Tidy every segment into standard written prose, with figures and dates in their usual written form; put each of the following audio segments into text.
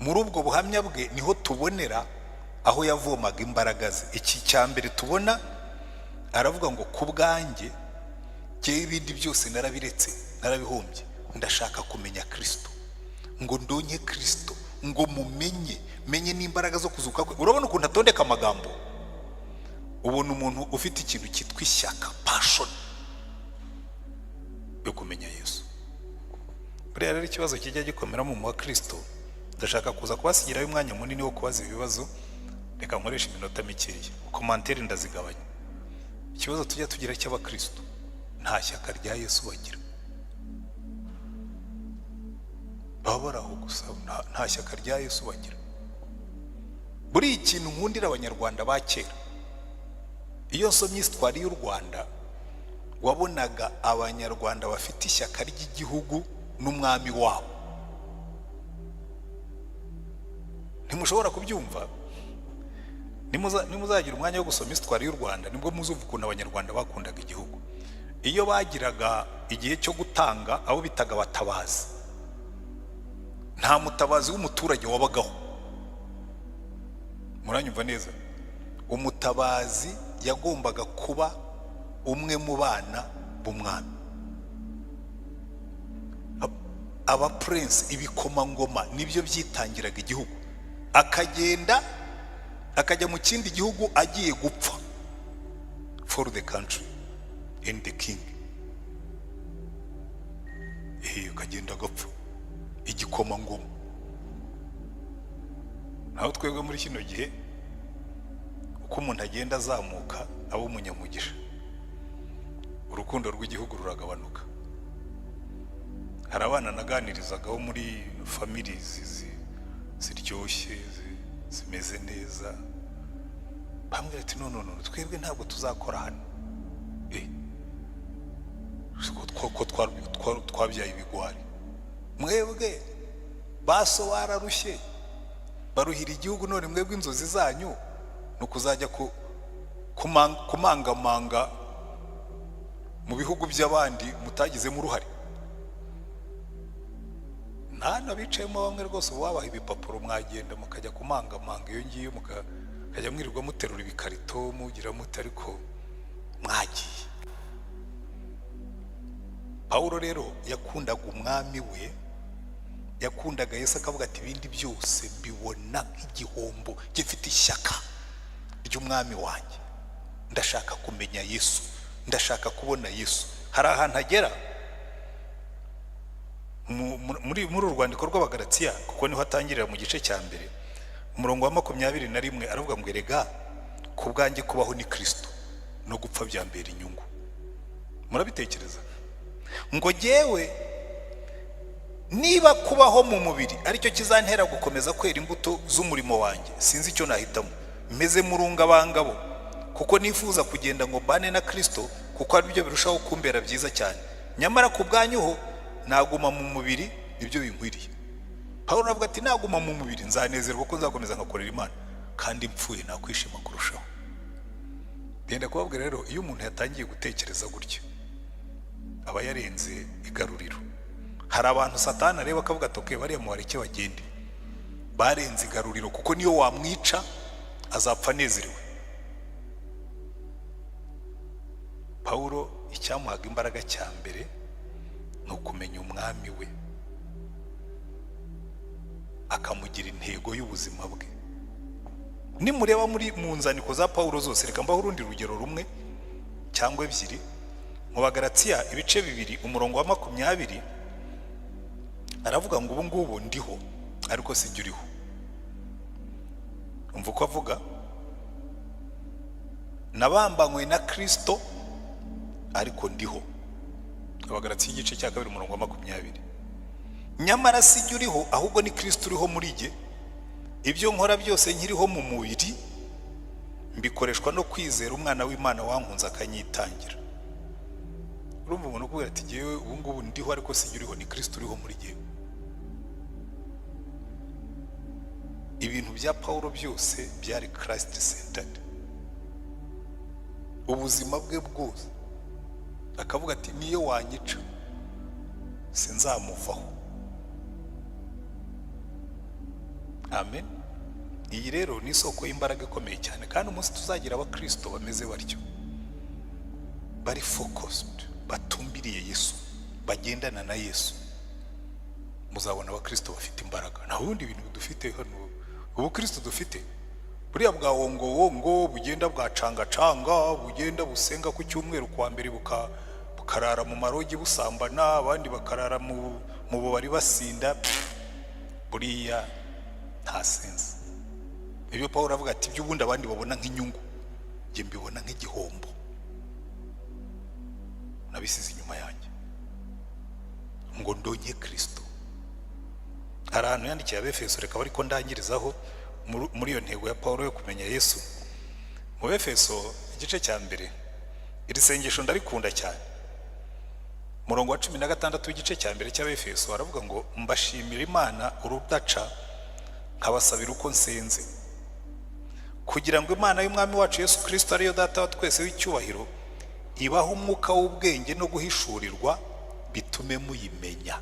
Muri ubwo buhamya bwe niho tubonera aho yavomaga imbaraga ze. Iki cya mbere tubona, aravuga ngo ku bwanjye njyewe ibindi byose narabiretse, narabihombye, ndashaka kumenya Kirisito, ngo ndonke Kirisito, ngo mumenye, menye n'imbaraga zo kuzuka kwe. Urabona ukuntu atondeka amagambo? Ubona umuntu ufite ikintu cyitwa ishyaka, passion yo kumenya Yesu. Buriya rero ikibazo kijya gikomera mu bakristo, ndashaka kuza kubasigirayo umwanya munini wo kubaza ibibazo, reka nkoreshe iminota mikeya, commentaire ndazigabanya. Ikibazo tujya tugira cy'abakristo, nta shyaka rya Yesu bagira, baba bari aho gusa, nta shyaka rya Yesu bagira. Buriya ikintu nkundira Abanyarwanda ba kera, iyo nsomye histoire y'u Rwanda, wabonaga Abanyarwanda bafite ishyaka ry'igihugu n'umwami wabo. Ntimushobora kubyumva. Nimuzagira umwanya wo gusoma histoire y'u Rwanda, nibwo muzumva ukuntu Abanyarwanda bakundaga igihugu. Iyo bagiraga igihe cyo gutanga abo bitaga abatabazi, nta mutabazi w'umuturage wabagaho. Muranyumva neza? Umutabazi yagombaga kuba umwe mu bana b'umwami. Aba prince, ibikomangoma, nibyo byitangiraga igihugu, akagenda akajya mu kindi gihugu agiye gupfa for the country and the king. Akagenda agapfa, igikomangoma. Naho twebwe muri kino gihe, uko umuntu agenda azamuka aba umunyamugisha, urukundo rw'igihugu ruragabanuka. Hari abana naganirizagaho muri family ziryoshye, zimeze neza, bambwira ati: "No, no, no, twebwe ntabwo tuzakora hano." Ko twabyaye ibigwari, mwebwe baso bararushye baruhira igihugu, none mwebwe inzozi zanyu ni ukuzajya kumangamanga mu bihugu by'abandi mutagizemo uruhare. Nta bicayemo bamwe rwose, ubu wabaha ibipapuro mwagenda mukajya kumangamanga iyo ngiyo, mukajya mwirirwa muterura ibikarito, mugira mute, ariko mwagiye. Pawulo rero yakundaga umwami we, yakundaga Yesu, akavuga ati: "Ibindi byose mbibona nk'igihombo, gifite ishyaka ry'umwami wanjye, ndashaka kumenya Yesu, ndashaka kubona Yesu." Hari ahantu agera muri uru rwandiko rw'Abagalatiya, kuko niho atangirira mu gice cya mbere, umurongo wa 21, aravuga ngo: "Erega ku bwanjye kubaho ni Kirisito, no gupfa byambera inyungu." Murabitekereza ngo jyewe niba kubaho mu mubiri aricyo kizantera gukomeza kwera imbuto z'umurimo wanjye, sinzi icyo nahitamo, meze murungabangabo, kuko nifuza kugenda ngo mbane na Kirisito, kuko ari byo birushaho kumbera byiza cyane. Nyamara ku bwanyu ho naguma mu mubiri nibyo binkwiriye. Pawulo aravuga ati: "Naguma mu mubiri nzanezerwa ko nzakomeza nkakorera Imana, kandi mpfuye nakwishima kurushaho." Genda kubabwira rero, iyo umuntu yatangiye gutekereza gutya, aba yarenze igaruriro. Hari abantu Satani areba akavuga ati: "Okay, bariya mubareke bagende, barenze igaruriro," kuko niyo wamwica azapfa anezerewe. Pawulo icyamuhaga imbaraga cya mbere ni ukumenya umwami we, akamugira intego y'ubuzima bwe. Nimureba muri mu nzandiko za Pawulo zose, reka mbaho urundi rugero rumwe cyangwa ebyiri. Mu Bagalatiya ibice 2, umurongo wa 20, aravuga ngo: "Ubu ngubu ndiho, ariko sijya uriho." Umva uko avuga: "Nabambanywe na Kirisito, ariko ndiho." Abagalatiya igice cya 2, umurongo wa 20. "Nyamara sijya uriho, ahubwo ni Kirisito uriho muri jye. Ibyo nkora byose nkiriho mu mubiri, mbikoreshwa no kwizera Umwana w'Imana wankunze akanyitangira." Urumva umuntu ukubwira ati: "Jyewe ubu ngubu ndiho, ariko sijya uriho, ni Kirisito uriho muri jyewe." Ibintu bya Pawulo byose byari Christ centered, ubuzima bwe bwose. Akavuga ati: "Niyo wanyica sinzamuvaho." Amen. Iyi rero ni isoko y'imbaraga ikomeye cyane, kandi umunsi tuzagira abakristo bameze batyo, bari focused, batumbiriye Yesu, bagendana na Yesu, muzabona abakristo bafite imbaraga. Nta bundi bintu dufite hano. Ubukristo dufite buriya bwa wongo wongo, bugenda bwa cangacanga, bugenda busenga ku cyumweru, kuwa mbere bukarara mu marogi busambana, abandi bakarara mu bubari basinda, buriya nta sense. Ibyo Paul avuga ati: "Iby'ubundi abandi babona nk'inyungu, njye mbibona nk'igihombo, nabisize inyuma yanjye ngo ndonke Kirisito." Hari ahantu yandikiye Abefeso, reka ariko ndangirizaho muri iyo ntego ya Paul yo kumenya Yesu. Mu Befeso igice cya mbere, iri sengesho ndarikunda cyane. Umurongo wa 16 w'igice cya mbere cy'Abefeso aravuga ngo: "Mbashimira Imana urudaca, nkabasabira uko nsenze, kugira ngo Imana y'Umwami wacu Yesu Kirisito, ariyo Data wa twese w'icyubahiro, ibahe umwuka w'ubwenge no guhishurirwa, bitume muyimenya."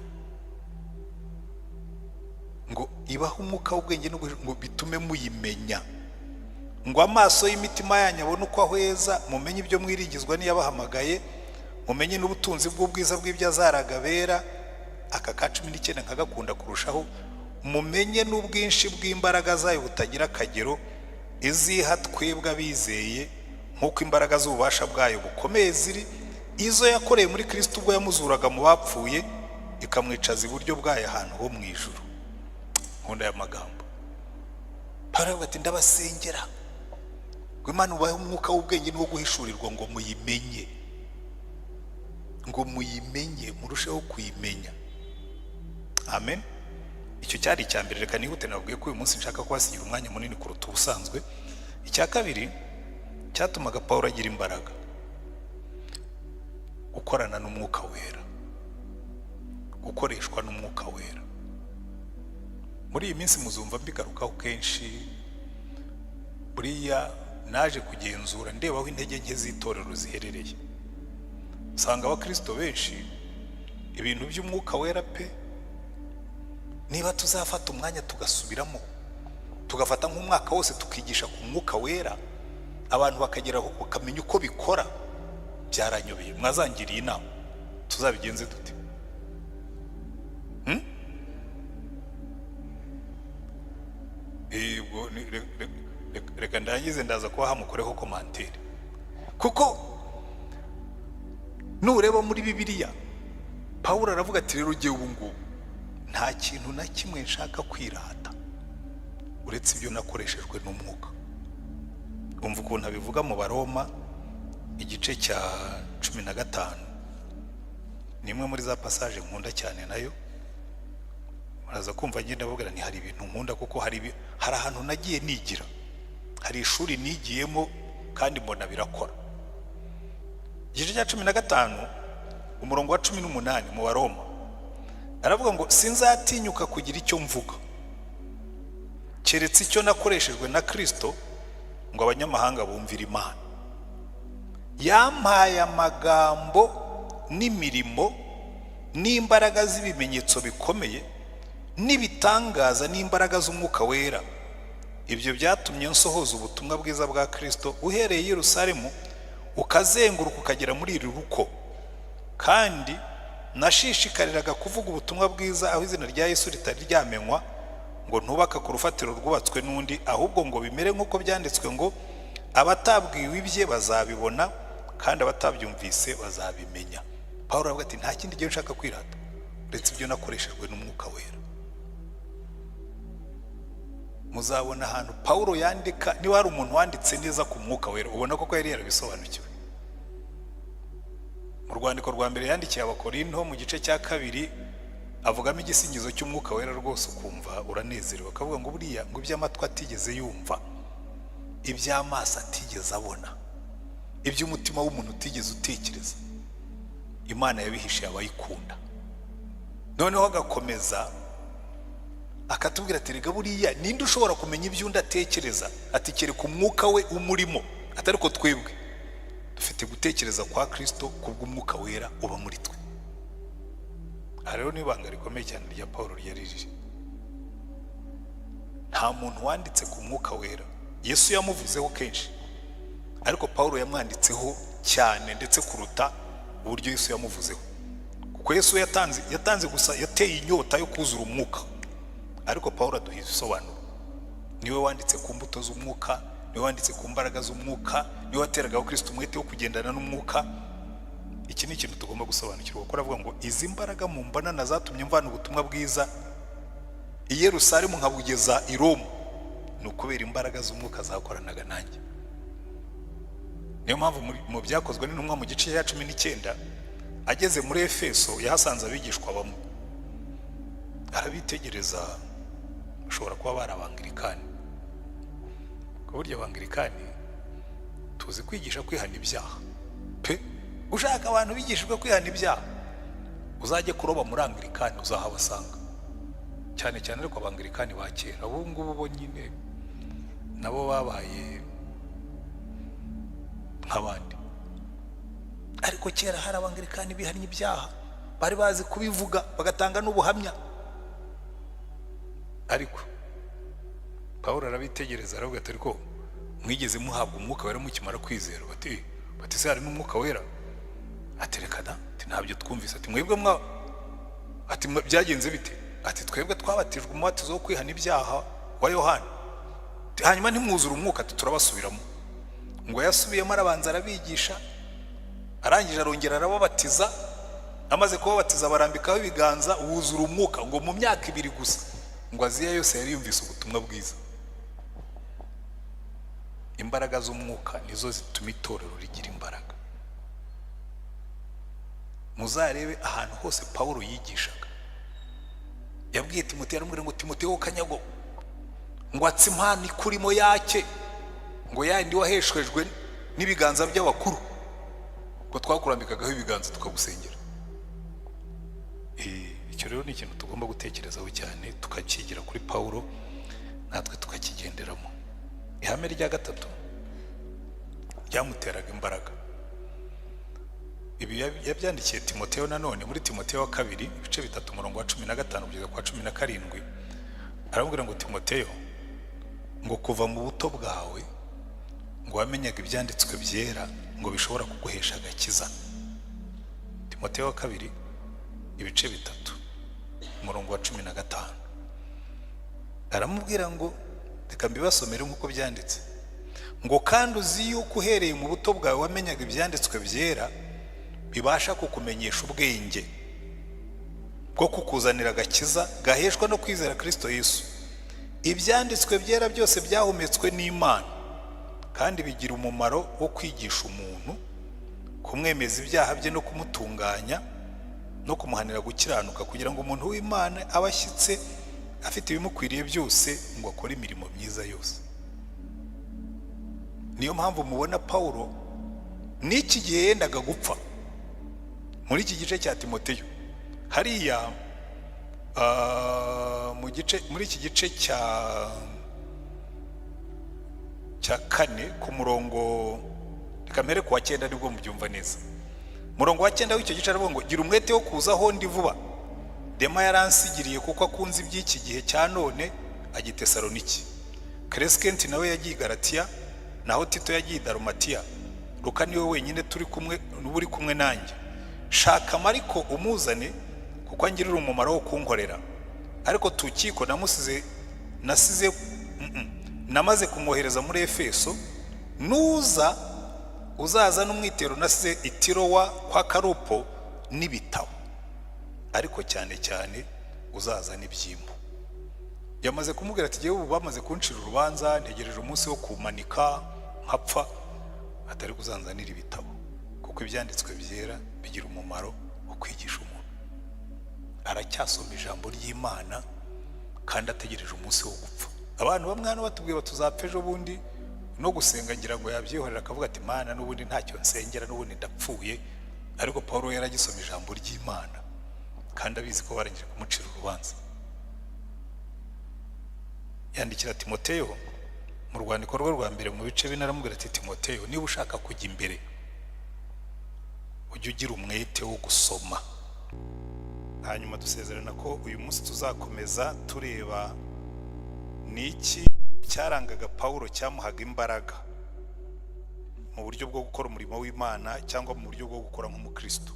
Ngo ibahe umwuka w'ubwenge no guhishurirwa, ngo bitume muyimenya, ngo amaso y'imitima yanyu abone uko ahweza, mumenye ibyo mwiringizwa n'iyabahamagaye, mumenye n'ubutunzi bw'ubwiza bw'ibyo azaraga abera. Aka ka 19 nkagakunda kurushaho: mumenye n'ubwinshi bw'imbaraga zayo butagira akagero, iziha twebwe abizeye, nk'uko imbaraga z'ububasha bwayo bukomeye ziri, izo yakoreye muri Kirisito ubwo yamuzuraga mu bapfuye, ikamwicaza iburyo bwayo ahantu ho mu ijuru. Nkunda aya magambo. Baravuga ati: "Ndabasengera ngo Imana ubahe umwuka w'ubwenge n'uwo guhishurirwa, ngo muyimenye, ngo muyimenye, murusheho kuyimenya." Amen. Icyo cyari icya mbere. Reka nihute, nababwiye ko uyu munsi nshaka kubasigira umwanya munini kuruta ubusanzwe. Icya kabiri cyatumaga Paul agira imbaraga: gukorana n'Umwuka Wera, gukoreshwa n'Umwuka Wera. Muri iyi minsi muzumva mbigarukaho kenshi. Buriya naje kugenzura ndeba aho intege nke z'itorero ziherereye, usanga abakristo benshi ibintu by'Umwuka Wera pe, niba tuzafata umwanya tugasubiramo, tugafata nk'umwaka wose tukigisha ku Mwuka Wera, abantu bakagera aho bakamenya uko bikora, byaranyobeye. Mwazangiriye inama, tuzabigenze dute? Hmm? Ubwo reka ndangize, ndaza kuba hamukoreho commentaire, kuko nureba muri Bibiliya, Pawulo aravuga ati: "Rero ugiye ubu ngubu nta kintu na kimwe nshaka kwirata uretse ibyo nakoreshejwe n'Umwuka." Umva ukuntu abivuga mu Baroma igice cya 15. Ni imwe muri za passage nkunda cyane nayo. Muraza kumva ngenda bavuga ni hari ibintu nkunda, kuko hari ahantu nagiye nigira, hari ishuri nigiyemo kandi mbona birakora. Igice cya 15, umurongo wa 18 mu Baroma, aravuga ngo: "Sinzatinyuka kugira icyo mvuga keretse icyo nakoreshejwe na Kirisito ngo abanyamahanga bumvire Imana. Yampaye amagambo n'imirimo n'imbaraga z'ibimenyetso bikomeye n'ibitangaza n'imbaraga z'Umwuka Wera. Ibyo byatumye nsohoza ubutumwa bwiza bwa Kirisito, uhereye i Yerusalemu ukazenguruka ukagera muri iri ruko. Kandi nashishikariraga kuvuga ubutumwa bwiza aho izina rya Yesu ritari ryamenywa, ngo ntubaka ku rufatiro rwubatswe n'undi, ahubwo ngo bimere nk'uko byanditswe ngo: 'Abatabwiwe ibye bazabibona, kandi abatabyumvise bazabimenya.'" Paul aravuga ati: "Nta kindi gihe nshaka kwirata uretse ibyo nakoreshejwe n'Umwuka Wera." Muzabona ahantu Paul yandika, niba hari umuntu wanditse neza ku Mwuka Wera, ubona koko yari yarabisobanukiwe. Mu rwandiko rwa mbere yandikiye Abakorinto, mu gice cya kabiri, avugamo igisingizo cy'Umwuka Wera, rwose ukumva uranezerewe. Akavuga ngo buriya ngo iby'amatwi atigeze yumva, iby'amaso atigeze abona, iby'umutima w'umuntu utigeze utekereza, Imana yabihishiye abayikunda. Noneho agakomeza akatubwira ati: "Rega buriya ninde ushobora kumenya ibyo undi atekereza?" Ati: "Kereka umwuka we umurimo." Atari ko twebwe dufite gutekereza kwa Kirisito kubw'Umwuka Wera uba muri twe. Aha rero ni ibanga rikomeye cyane rya Paul ryari riri. Nta Nta muntu wanditse ku Mwuka Wera. Yesu yamuvuzeho kenshi, ariko Pawulo yamwanditseho cyane ndetse kuruta uburyo Yesu yamuvuzeho, kuko Yesu yatanze gusa, yateye inyota yo kuzura Umwuka, ariko Pawulo aduha ibisobanuro. Niwe wanditse ku mbuto z'Umwuka, niwe wanditse ku mbaraga z'Umwuka, niwe wateraga Abakristo umwete wo kugendana n'Umwuka. Iki ni ikintu tugomba gusobanukirwa, kuko aravuga ngo: "Izi mbaraga mumbonana zatumye mvana ubutumwa bwiza i Yerusalemu nkabugeza i Roma, ni ukubera imbaraga z'Umwuka zakoranaga nanjye." Niyo mpamvu mu Byakozwe n'Intumwa, mu gice cya 19, ageze muri Efeso yahasanze abigishwa bamwe, arabitegereza, bashobora kuba bari Abangirikani, ku buryo Abangirikani tuzi kwigisha kwihana ibyaha pe. Ushaka abantu bigishijwe kwihana ibyaha, uzajye kuroba muri Angirikani, uzahabasanga cyane cyane. Ariko Abangirikani ba kera, ubu ngubu bo nyine nabo babaye nk'abandi, ariko kera hari Abangirikani bihannye ibyaha, bari bazi kubivuga, bagatanga n'ubuhamya. Ariko Pawulo arabitegereza, aravuga ati: "Ariko mwigeze muhabwa Umwuka Wera mukimara kwizera?" Bati: "Se harimo Umwuka Wera?" Ati: "Reka da." Ati: "Ntabyo twumvise." Ati: "Mwebwe mwa," ati: "Byagenze bite?" Ati: "Twebwe twabatijwe umubatizo wo kwihana ibyaha wa Yohana." Ati: "Hanyuma ntimwuzure Umwuka?" Ati: "Turabasubiramo." Ngo yasubiyemo, arabanza arabigisha, arangije arongera arababatiza. Amaze kubabatiza, barambikaho ibiganza, wuzura Umwuka. Ngo mu myaka 2 gusa, ngo Aziya yose yari yumvise ubutumwa bwiza. Imbaraga z'Umwuka nizo zituma itorero rigira imbaraga. Muzarebe ahantu hose Pawulo yigishaga, yabwiye Timoteyo, aramubwira ngo: "Timoteyo kanyago," ngo, "atse impano ikurimo yake," ngo, "yandi waheshejwe n'ibiganza by'abakuru," ngo, "twakurambikagaho ibiganza tukagusengera." Icyo rero ni ikintu tugomba gutekerezaho cyane, tukakigira kuri Pawulo, natwe tukakigenderamo. Ihame rya gatatu ryamuteraga imbaraga, ibi yabyandikiye Timoteyo nanone muri Timoteyo wa Kabiri, ibice 3, umurongo wa 15 kugeza ku wa 17. Aramubwira ngo: "Timoteyo," ngo, "kuva mu buto bwawe," ngo, "wamenyaga ibyanditswe byera," ngo, "bishobora kuguhesha agakiza." Timoteyo wa Kabiri, ibice 3, umurongo wa 15, aramubwira ngo, reka mbibasomere nk'uko byanditse, ngo: "Kandi uzi yuko uhereye mu buto bwawe wamenyaga ibyanditswe byera, bibasha kukumenyesha ubwenge bwo kukuzanira agakiza gaheshwa no kwizera Kristo Yesu. Ibyanditswe byera byose byahumetswe n'Imana, kandi bigira umumaro wo kwigisha umuntu, kumwemeza ibyaha bye, no kumutunganya, no kumuhanira gukiranuka, kugira ngo umuntu w'Imana abe ashyitse, afite ibimukwiriye byose, ngo akore imirimo myiza yose." Niyo mpamvu mubona Pawulo n'iki gihe yendaga gupfa, muri iki gice cya Timoteyo hariya, mu gice, muri iki gice cya kane, ku murongo, reka mpere ku wa 9, nibwo mubyumva neza. Umurongo wa 9 w'icyo gice aravuga ngo: "Gira umwete wo kuza aho ndi vuba. Dema yaransigiriye kuko akunze iby'iki gihe cya none, ajya i Tesaloniki. Keresikenti nawe yagiye i Galatiya, naho Tito yagiye i Darumatiya. Luka niwe wenyine turi kumwe n'ubu uri kumwe nanjye. Shaka Mariko umuzane, kuko angirira umumaro wo kunkorera. Ariko Tukiko namusize, nasize, namaze kumwohereza muri Efeso. Nuza, uzaza n'umwitero nasize i Tirowa kwa Karupo, n'ibitabo, ariko cyane cyane uzaza n'ibyimbo." Yamaze kumubwira ati: "Jyewe ubu bamaze kuncira urubanza, ntegereje umunsi wo kumanika nkapfa," atari kuzanzanira ibitabo, kuko ibyanditswe byera bigira umumaro wo kwigisha umuntu. Aracyasoma ijambo ry'Imana kandi ategereje umunsi wo gupfa. Abantu bamwe hano batubwiye bati: "Tuzapfa ejo bundi," no gusenga ngira ngo yabyihorera, akavuga ati: "Mana, n'ubundi ntacyo nsengera, n'ubundi ndapfuye." Ariko Paul yaragisoma ijambo ry'Imana kandi abizi ko barangije kumucira urubanza. Yandikira Timoteyo mu rwandiko rwe rwa mbere, mu bice 4, aramubwira ati: "Timoteyo, niba ushaka kujya imbere, ujye ugira umwete wo gusoma." Hanyuma dusezerana ko uyu munsi tuzakomeza tureba Ni iki cyarangaga Pawulo, cyamuhaga imbaraga mu buryo bwo gukora umurimo w'Imana cyangwa mu buryo bwo gukora nk'umukristo?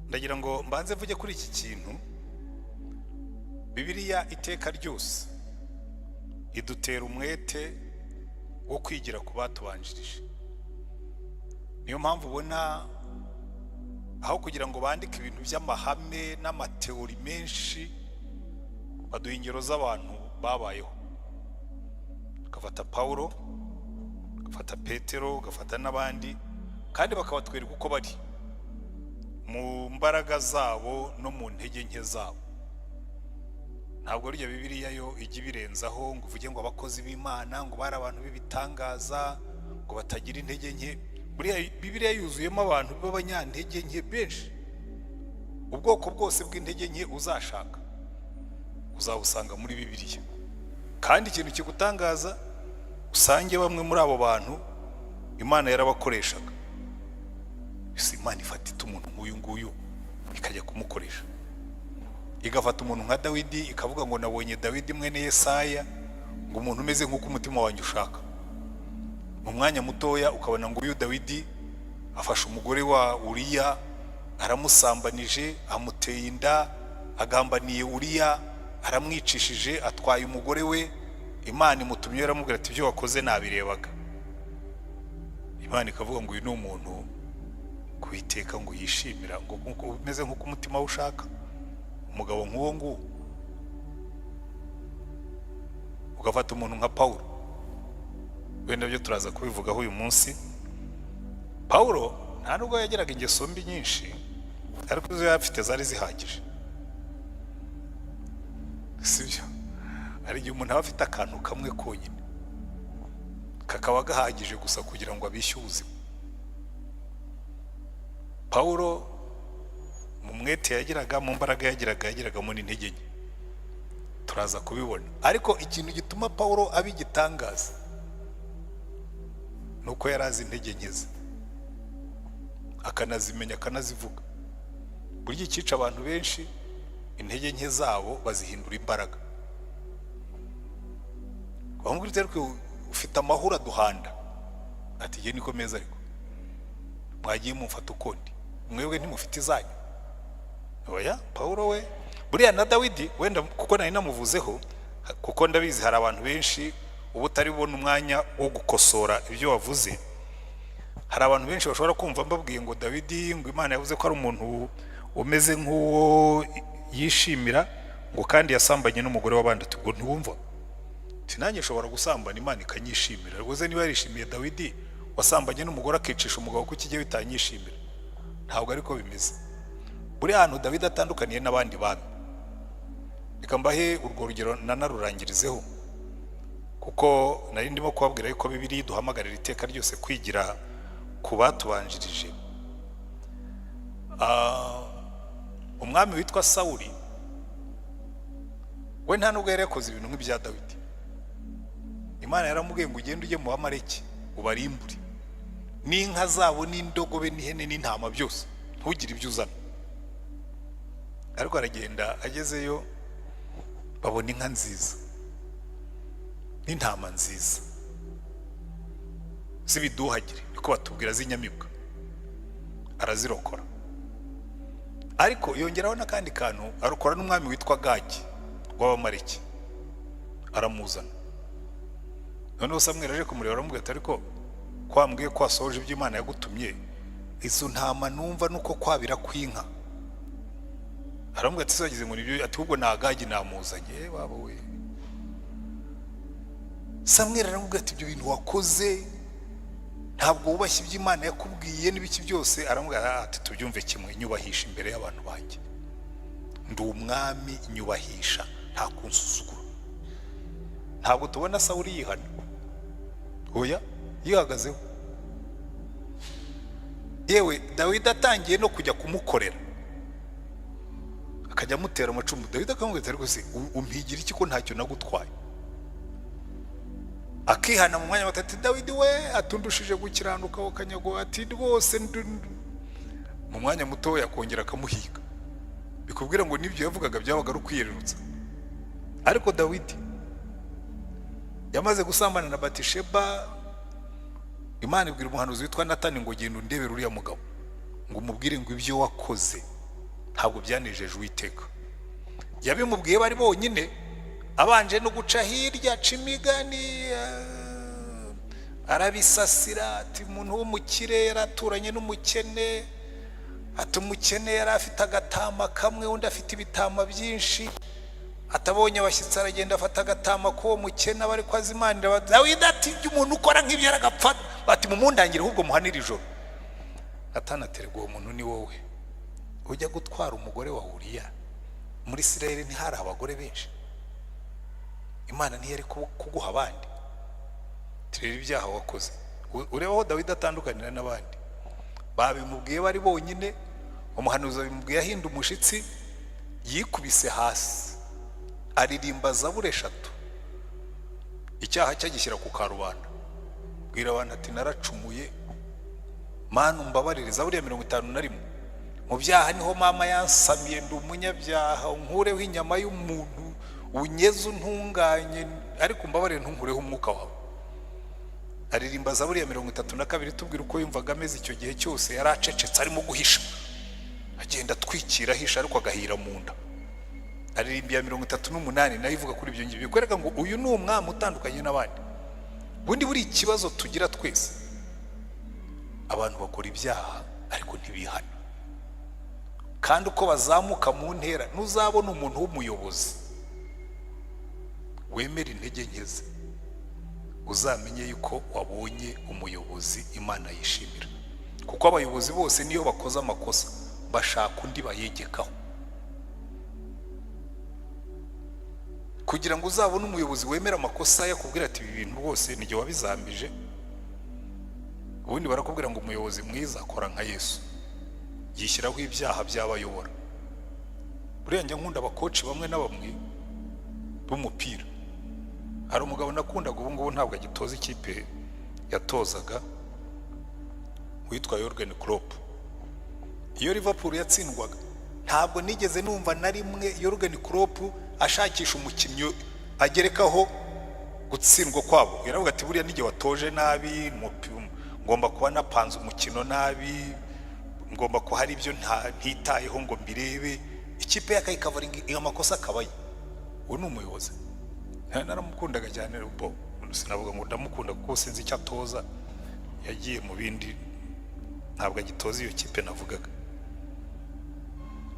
Ndagira ngo mbanze mvuge kuri iki kintu. Bibiliya iteka ryose idutera umwete wo kwigira ku batubanjirije. Niyo mpamvu ubona aho kugira ngo bandike ibintu by'amahame n'amatheory menshi, baduha ingero z'abantu babayeho. Ugafata Pawulo, ugafata Petero, ugafata n'abandi, kandi bakabatwereka uko bari mu mbaraga zabo no mu ntege nke zabo. Ntabwo burya Bibiliya yo ijya ibirenzaho ngo uvuge ngo abakozi b'Imana ngo bari abantu b'ibitangaza, ngo batagira intege nke. Buriya Bibiliya yuzuyemo abantu b'abanyantege nke benshi. Ubwoko bwose bw'intege nke uzashaka uzabusanga muri Bibiliya. Kandi ikintu kigutangaza, usange bamwe muri abo bantu Imana yarabakoreshaga. Ese Imana ifata ite umuntu nk'uyu nguyu ikajya kumukoresha? Igafata umuntu nka Dawidi, ikavuga ngo: "Nabonye Dawidi mwene Yesaya, ngo umuntu umeze nk'uko umutima wanjye ushaka." Mu mwanya mutoya ukabona ngo uyu Dawidi afashe umugore wa Uriya, aramusambanije, amuteye inda, agambaniye Uriya, aramwicishije, atwaye umugore we. Imana imutumye, aramubwira ati: "Ibyo wakoze nabirebaga." Imana ikavuga ngo uyu ni umuntu kuwiteka ngo yishimira, ngo umeze nk'uko umutima we ushaka. Umugabo nk'uwo nguwo. Ugafata umuntu nka Pawulo, wenda byo turaza kubivugaho uyu munsi. Pawulo nta nubwo yagiraga ingeso mbi nyinshi, ariko izo yari afite zari zihagije, sibyo? Hari igihe umuntu aba afite akantu kamwe konyine kakaba gahagije gusa kugira ngo abishye ubuzima. Pawulo mu mwete yagiraga, mu mbaraga yagiraga, yagiragamo n'intege nke, turaza kubibona. Ariko ikintu gituma Pawulo aba igitangaza ni uko yari azi intege nke ze, akanazimenya, akanazivuga. Burya icyica abantu benshi, intege nke zabo bazihindura imbaraga. Bamubwira uti: "Ariko ufite amahuri aduhanda." Ati: "Igihe niko meza, ariko mwagiye mumfata ukundi, mwebwe ntimufite izanyu." Oya, Pawulo we buriya na Dawidi wenda, kuko nari namuvuzeho, kuko ndabizi hari abantu benshi uba utari bubona umwanya wo gukosora ibyo wavuze. Hari abantu benshi bashobora kumva mbabwiye ngo Dawidi, ngo Imana yavuze ko ari umuntu umeze nk'uwo yishimira, ngo kandi yasambanye n'umugore w'abandi. Ati: "Ubwo ntiwumva?" Ati: "Nanjye nshobora gusambana Imana ikanyishimira." Rwose niba yarishimiye Dawidi wasambanye n'umugore akicisha umugabo, kuki ijye bitanyishimira? Ntabwo ariko bimeze. Buriya hantu Dawidi atandukaniye n'abandi bami, reka mbahe urwo rugero nanarurangirizeho, kuko nari ndimo kubabwira yuko Bibiliya iduhamagarira iteka ryose kwigira ku batubanjirije. Umwami witwa Sawuli we nta nubwo yari yakoze ibintu nk'ibya Dawidi. Imana yaramubwiye ngo: "Ugende ujye mu Bamareki ubarimbure n'inka zabo n'indogobe n'ihene n'intama byose, ntugire ibyo uzana." Ariko aragenda, agezeyo babona inka nziza n'intama nziza z'ibiduhagire, niko batubwira, z'inyamibwa, arazirokora. Ariko yongeraho n'akandi kantu, arokora n'umwami witwa Gagi w'Abamareki, aramuzana. Noneho Samweli aje kumureba, aramubwira ati: "Ariko ko wambwiye ko wasohoje ibyo Imana yagutumye, izo ntama numva nuko kwabira kw'inka?" Aramubwira ati: "Wagize ngo nibyo?" Ati: "Ahubwo ni Agagi namuzanye." Waba we, Samweli aramubwira ati: "Ibyo bintu wakoze, ntabwo wubashye ibyo Imana yakubwiye n'ibiki byose." Aramubwira ati: "Tubyumve kimwe, nyubahisha imbere y'abantu banjye. Ndi umwami, nyubahisha, nta kunsuzugura." Ntabwo tubona Sawuli yihana. Oya, yihagazeho. Yewe, Dawidi atangiye no kujya kumukorera, akajya amutera amacumu, Dawidi akamubwira ati: "Ariko se umpigira iki ko ntacyo nagutwaye?" Akihana mu mwanya, ati: "Dawidi we atundushije gukiranuka wakanyago." Ati: "Rwose mu mwanya muto yakongera akamuhiga. Bikubwira ngo n'ibyo yavugaga byabaga ari ukwiyerurutsa. Ariko Dawidi Yamaze gusambana na Batisheba, Imana ibwira umuhanuzi witwa Natani ngo: "Genda undebere uriya mugabo, ngo umubwire ngo ibyo wakoze ntabwo byanejeje Uwiteka." Yabimubwiye bari bonyine, abanje no guca hirya, aca imigani, arabisasira, ati: "Umuntu w'umukire yaraturanye n'umukene," ati: "Umukene yari afite agatama kamwe, undi afite ibitama byinshi. Atabonye abashyitsi, aragenda afata agatama k'uwo mukene, aba ariko azimanira." Dawidi ati: "Ibyo umuntu ukora nk'ibyo aragapfa." Bati: "Mumundangire ahubwo muhanire ijoro." Atanaterwa, uwo muntu ni wowe ujya gutwara umugore wa Uriya. Muri Isirayeli ntihari abagore benshi? Imana ntiyari kuguha abandi? Turebe ibyaha wakoze. Urebe aho Dawidi atandukanira n'abandi. Babimubwiye bari bonyine, umuhanuzi abimubwiye ahinda umushitsi, yikubise hasi, aririmba zaburi 3, icyaha cye agishyira ku karubanda, bwira abantu ati: "Naracumuye, Mana umbabarire." Zaburi ya 51: "Mu byaha niho mama yansamiye, ndi umunyabyaha, unkureho inyama y'umuntu, unyeze untunganye, ariko umbabarire ntunkureho umwuka wawe." Aririmba zaburi ya 32, tubwira uko yumvaga ameze icyo gihe cyose. Yari acecetse, arimo guhisha, agenda atwikira, ahisha, ariko agahira mu nda. Aririmba iya 38, nayo ivuga kuri ibyo ngibyo. Bikwereka ngo uyu ni umwami utandukanye n'abandi. Ubundi buri ikibazo tugira twese, abantu bakora ibyaha ariko ntibihana. Kandi uko bazamuka mu ntera, ntuzabona umuntu w'umuyobozi wemera intege nke ze, uzamenye yuko wabonye umuyobozi Imana yishimira, kuko abayobozi bose niyo bakoze amakosa bashaka undi bayegekaho. Kugira ngo uzabone umuyobozi wemera amakosa, yakubwira ati: "Ibi bintu rwose nijye wabizambije." Ubundi barakubwira ngo umuyobozi mwiza akora nka Yesu, yishyiraho ibyaha by'abayobora. Buriya njya nkunda abakoci bamwe na bamwe b'umupira. Hari umugabo nakundaga, ubu ngubu ntabwo agitoza ikipe yatozaga, witwa Jurgen Klopp. Iyo Liverpool yatsindwaga, ntabwo nigeze numva na rimwe Jurgen Klopp ashakisha umukinnyi agerekaho gutsindwa kwabo. Yaravuga ati: "Buriya n'igihe watoje nabi, ngomba kuba napanze umukino nabi, ngomba kuba hari ibyo ntitayeho ngo mbirebe." Ikipe ye akayikavaringa, amakosa akabaye. Uwo ni umuyobozi. Naramukundaga cyane. Bo sinavuga ngo ndamukunda kuko sinzi icyo atoza, yagiye mu bindi, ntabwo agitoza iyo kipe navugaga.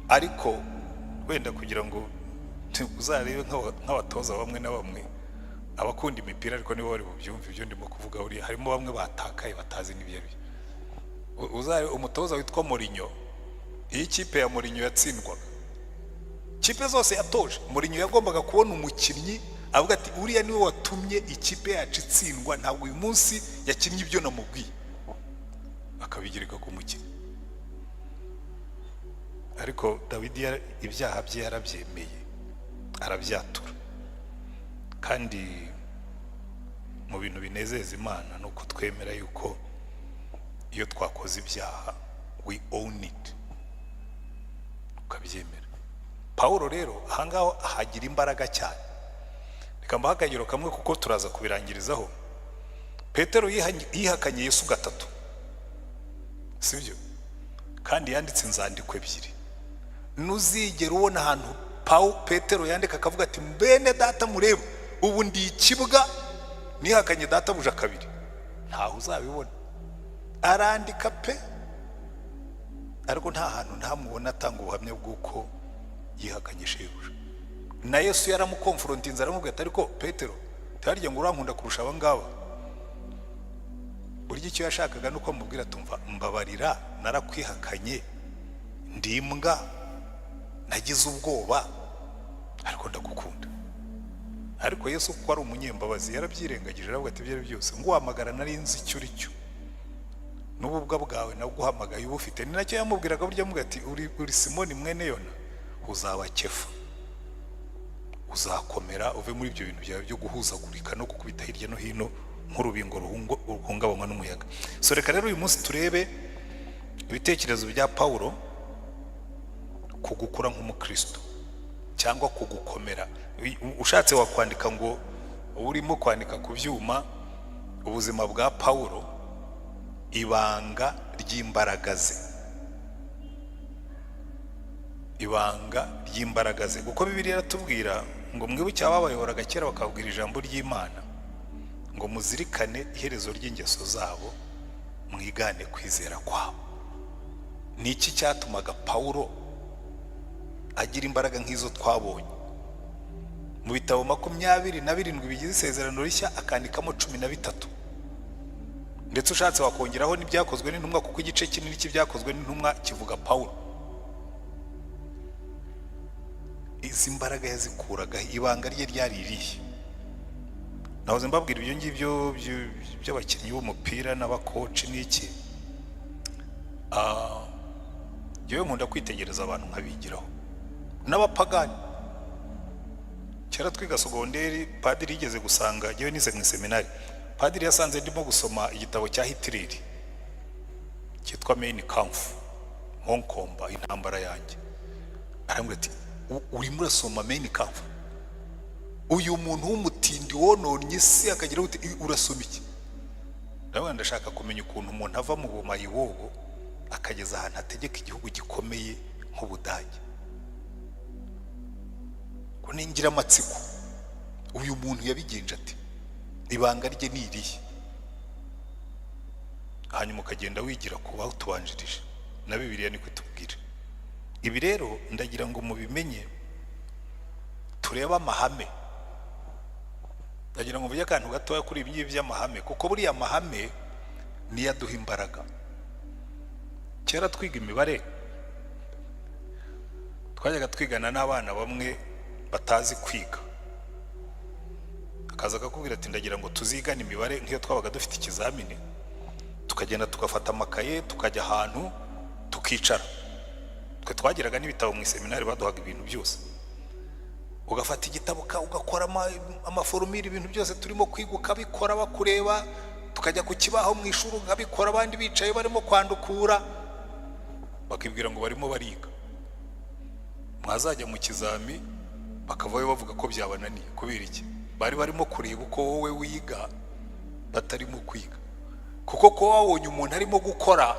Ariko wenda kugira ngo uzarebe nk'abatoza bamwe na bamwe, abakunda imipira ariko nibo bari bubyumve ibyo ndimo kuvuga, buriya harimo bamwe batakaye batazi n'ibyo ari byo. Uzarebe umutoza witwa Mourinho. Iyo ikipe ya Mourinho yatsindwaga, ikipe zose yatoje, Mourinho yagombaga kubona umukinnyi avuga ati: "Uriya niwe watumye ikipe yacu itsindwa, ntabwo uyu munsi yakinnye ibyo namubwiye," akabigereka ku mukinnyi. Ariko Dawidi ibyaha bye yarabyemeye, arabyatura. Kandi mu bintu binezeza Imana ni uko twemera yuko iyo twakoze ibyaha, we own it, ukabyemera. Pawulo rero ahangaha ahagira imbaraga cyane. Reka mbahe akagero kamwe kuko turaza kubirangirizaho. Petero yihakanye Yesu gatatu, sibyo? Kandi yanditse inzandiko ebyiri. Ntuzigera ubona ahantu Paul Petero yandika akavuga ati: "Bene data, murebe ubu ndi ikibwa, nihakanye databuja kabiri." Ntaho uzabibona. Arandika pe, ariko nta hantu ntamubona atanga ubuhamya bw'uko yihakanye shebuja. Na Yesu yaramukonforontinze, aramubwira ati: "Ariko Petero, ntiharya ngo urankunda kurusha aba ngaba?" Burya icyo yashakaga ni uko amubwira: "Tumva, mbabarira, narakwihakanye, ndi imbwa, nagize ubwoba, ariko ndagukunda." Ariko Yesu, kuko ari umunyembabazi, yarabyirengagije, aravuga ati: "Ibyo ari byose nguhamagara nari nzi icyo uri cyo, n'ububwa bwawe naguhamagaye ubufite." Ni nacyo yamubwiraga burya, amubwira ati: Uri Simoni mwene Yona, uzaba Kefa, uzakomera uve muri ibyo bintu byawe byo guhuzagurika no gukubita hirya no hino nk'urubingo ruhungabanywa n'umuyaga." So reka rero uyu munsi turebe ibitekerezo bya Pawulo ku gukura nk'umukristo cyangwa ku gukomera. Ushatse wakwandika ngo Uba urimo kwandika ku byuma ubuzima bwa Pawulo, ibanga ry'imbaraga ze, ibanga ry'imbaraga ze. Kuko Bibiliya iratubwira ngo: "Mwibuke ababayoboraga kera bakababwira ijambo ry'Imana, ngo muzirikane iherezo ry'ingeso zabo, mwigane kwizera kwabo." Ni iki cyatumaga Pawulo agira imbaraga nk'izo twabonye mu bitabo 27 bigize Isezerano Rishya, akandikamo 13? Ndetse ushatse wakongeraho n'Ibyakozwe n'Intumwa, kuko igice kinini cy'Ibyakozwe n'Intumwa kivuga Pawulo. Izi mbaraga yazikuraga, ibanga rye ryari irihe? Nahoze mbabwira ibyo ngibyo by'abakinnyi b'umupira n'abakoci n'iki. Njyewe nkunda kwitegereza abantu nkabigiraho, n'abapagani. Kera twiga sogonderi, padiri yigeze gusanga, njyewe nize mu iseminari, padiri yasanze ndimo gusoma igitabo cya Hitireri cyitwa Mein Kampf, Mon combat, intambara yanjye. Arambwira ati: "Urimo urasoma Mein Kampf? Uyu muntu w'umutindi wononnye isi akagira uti urasoma iki?" Ndabona ndashaka kumenya ukuntu umuntu ava mu bumayibobo akageza ahantu ategeka igihugu gikomeye nk'Ubudage, ko ningira amatsiko, uyu muntu yabigenje ate? Ibanga rye ni irihe? Hanyuma ukagenda wigira ku bawutubanjirije, na Bibiliya niko itubwira. Ibi rero ndagira ngo mubimenye. Turebe amahame. Ndagira ngo mvuge akantu gatoya kuri ibi ngibi by'amahame, kuko buriya amahame niyo aduha imbaraga. Kera twiga imibare, twajyaga twigana n'abana bamwe batazi kwiga, akaza akakubwira ati: "Ndagira ngo tuzigane imibare." Nk'iyo twabaga dufite ikizamini, tukagenda tugafata amakaye, tukajya ahantu tukicara. Twe twagiraga n'ibitabo mu iseminari, baduhaga ibintu byose. Ugafata igitabo, ugakora amaforumire, ibintu byose turimo kwiga ukabikora bakureba. Tukajya ku kibaho mu ishuri, ukabikora abandi bicaye barimo kwandukura, bakibwira ngo barimo bariga. Mwazajya mu kizami, bakavayo bavuga ko byabananiye. Kubera iki? Bari barimo kureba uko wowe wiga, batarimo kwiga. Kuko kuba wabonye umuntu arimo gukora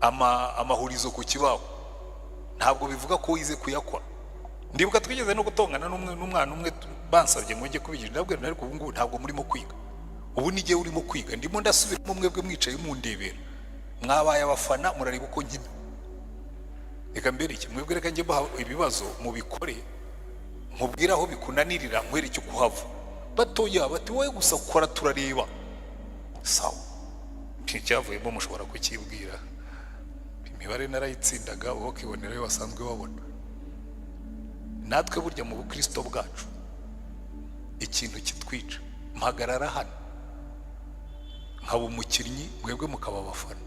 amahurizo ku kibaho ntabwo bivuga ko wize kuyakora. Ndibuka twigeze no gutongana n'umwana umwe, bansabye ngo njye kubigisha. Ndabwira, ariko ubu ngubu ntabwo murimo kwiga, ubu ni jyewe urimo kwiga, ndimo ndasubiramo, mwebwe mwicaye mundebera, mwabaye abafana, murareba uko nkina. Reka mbereke mwebwe, reka njye mbaha ibibazo mubikore, nkubwire aho bikunanirira, nkwereke uko uhava. Batoya bati: "Wowe gusa kora, turareba." Sawa, icyavuyemo mushobora kukibwira. Imibare narayitsindaga, uwo bakibonera iyo basanzwe babona. Natwe burya mu bukristo bwacu ikintu kitwica, mpagarara hano nkaba umukinnyi, mwebwe mukaba abafana,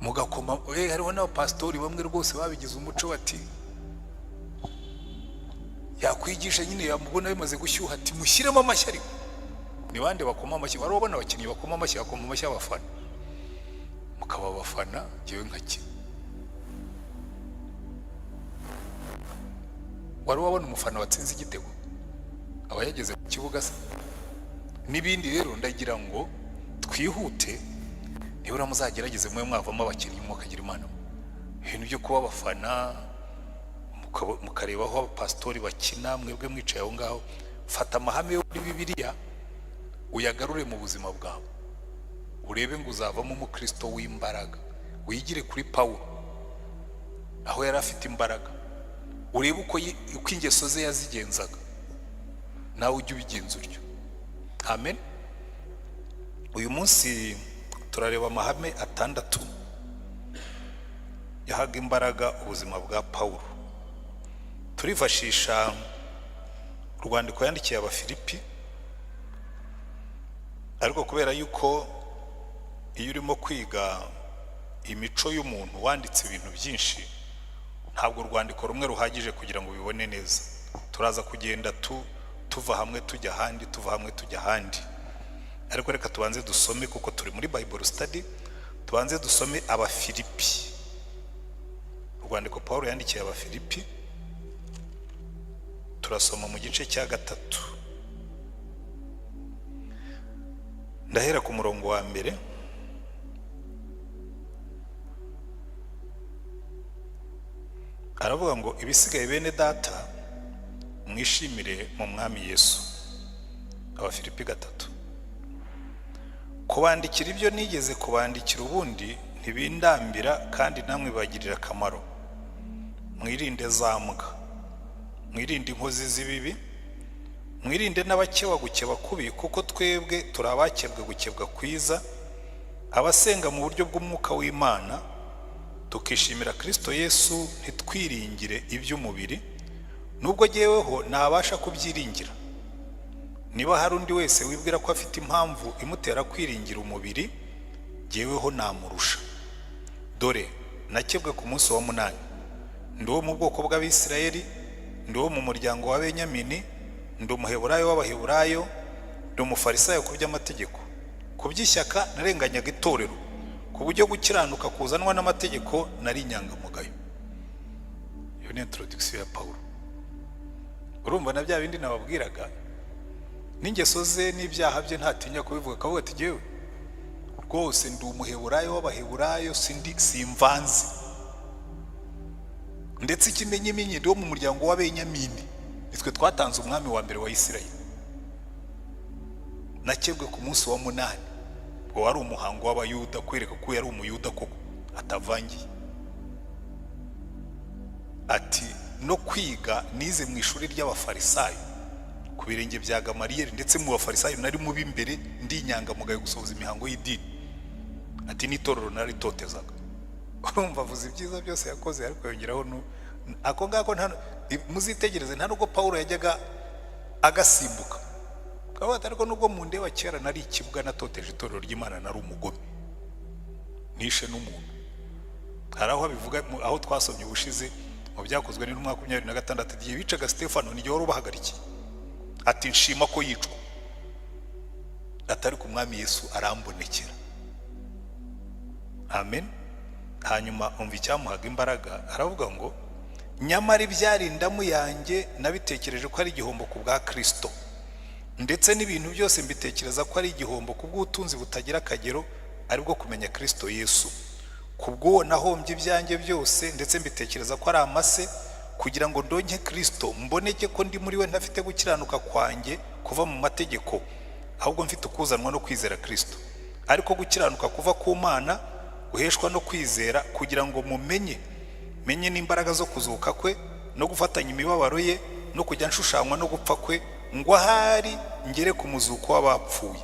mugakoma. Hariho n'abapasitori bamwe rwose babigize umuco, bati yakwigisha nyine, yamubona bimaze gushyuha ati: "Mushyiremo amashyi." Ariko ni bande bakoma amashyi? Wari wabona abakinnyi bakoma amashyi? Bakoma amashyi abafana, mukaba abafana, njyewe nkakina. Wari wabona umufana watsinze igitego? Aba yageze ku kibuga se? N'ibindi rero ndagira ngo twihute. Nibura muzagerageze mube mwavamo abakinnyi, mukagira Imana. Ibintu byo kuba abafana, mukareba aho abapasitori bakina, mwebwe mwicaye aho ngaho. Fata amahame yo muri Bibiliya uyagarure mu buzima bwawe, urebe ngo uzavamo umukristo w'imbaraga. Wigire kuri Pawulo aho yari afite imbaraga, urebe uko ingeso ze yazigenzaga, nawe ujye ubigenza utyo. Amen. Uyu munsi turareba amahame 6 yahaga imbaraga ubuzima bwa Pawulo. Turifashisha urwandiko yandikiye Abafilipi, ariko kubera yuko iyo urimo kwiga imico y'umuntu wanditse ibintu byinshi, ntabwo urwandiko rumwe ruhagije kugira ngo ubibone neza. Turaza kugenda tuva hamwe tujya ahandi, tuva hamwe tujya ahandi. Ariko reka tubanze dusome, kuko turi muri Bible study. Tubanze dusome Abafilipi, urwandiko Paul yandikiye Abafilipi. Turasoma mu gice cya 3, ndahera ku murongo wa 1. Aravuga ngo ibisigaye bene data mwishimire mu mwami Yesu. Abafilipi 3. Kubandikira ibyo nigeze kubandikira ubundi ntibindambira, kandi namwe bibagirira akamaro. Mwirinde za mbwa, mwirinde inkozi z'ibibi, mwirinde n'abakeba gukeba kubi, kuko twebwe turi abakebwe gukebwa kwiza, abasenga mu buryo bw'umwuka w'Imana, tukishimira Kristo Yesu, ntitwiringire iby'umubiri, nubwo jyeweho ntabasha kubyiringira. Niba hari undi wese wibwira ko afite impamvu imutera kwiringira umubiri, jyeweho namurusha. Dore nakebwe ku munsi wa 8, ndi uwo mu bwoko bw'Abisirayeli, ndi uwo mu muryango wa Benyamini, ndi umuheburayo w'Abaheburayo, ndi umufarisayo ku by'amategeko. Ku by'ishyaka narenganyaga itorero, ku buryo gukiranuka kuzanwa n'amategeko nari inyangamugayo. Iyo ni introduction ya Pawulo. Urumva na bya bindi nababwiraga, n'ingeso ze n'ibyaha bye ntatinya kubivuga, akavuga ati jyewe rwose ndi umuheburayo w'Abaheburayo, sindi simvanze, ndetse ikimenyimenyi ndi wo mu muryango w'Abenyamini, nitwe twatanze umwami wa mbere wa Isirayeli. Nakebwe ku munsi wa 8, ubwo wari umuhango w'Abayuda kwereka ko yari umuyuda koko atavangiye. Ati no kwiga nize mu ishuri ry'Abafarisayo ku birenge bya Gamariyeri, ndetse mu Bafarisayo nari mu b'imbere, ndi inyangamugayo gusohoza imihango y'idini. Ati n'itorero naritotezaga. Urumva avuze ibyiza byose yakoze, ariko yongeraho ako ngako. Muzitegereze, nta nubwo Pawulo yajyaga agasimbuka akavuga, ariko nubwo mundeba kera nari ikibwa, natoteje itorero ry'Imana, nari umugome, nishe n'umuntu. Hari aho abivuga, aho twasomye ubushize mu Byakozwe n'Intumwa 26, igihe bicaga Stefano n'igihe wari ubahagarikiye, ati nshima ko yicwa, atari ku mwami Yesu arambonekera. Amen. Hanyuma umva icyamuhaga imbaraga, aravuga ngo nyamara ibyari indamu yanjye nabitekereje ko ari igihombo ku bwa Kristo, ndetse n'ibintu byose mbitekereza ko ari igihombo ku bw'ubutunzi butagira akagero, aribwo kumenya Kristo Yesu. Ku bw'uwo nahombye ibyanjye byose, ndetse mbitekereza ko ari amase, kugira ngo ndonke Kristo, mboneke ko ndi muri we ntafite gukiranuka kwanjye kuva mu mategeko, ahubwo mfite ukuzanwa no kwizera Kristo, ariko gukiranuka kuva ku Mana guheshwa no kwizera, kugira ngo mumenye menye n'imbaraga zo kuzuka kwe, no gufatanya imibabaro ye, no kujya nshushanywa no gupfa kwe, ngo ahari ngere ku muzuko w'abapfuye.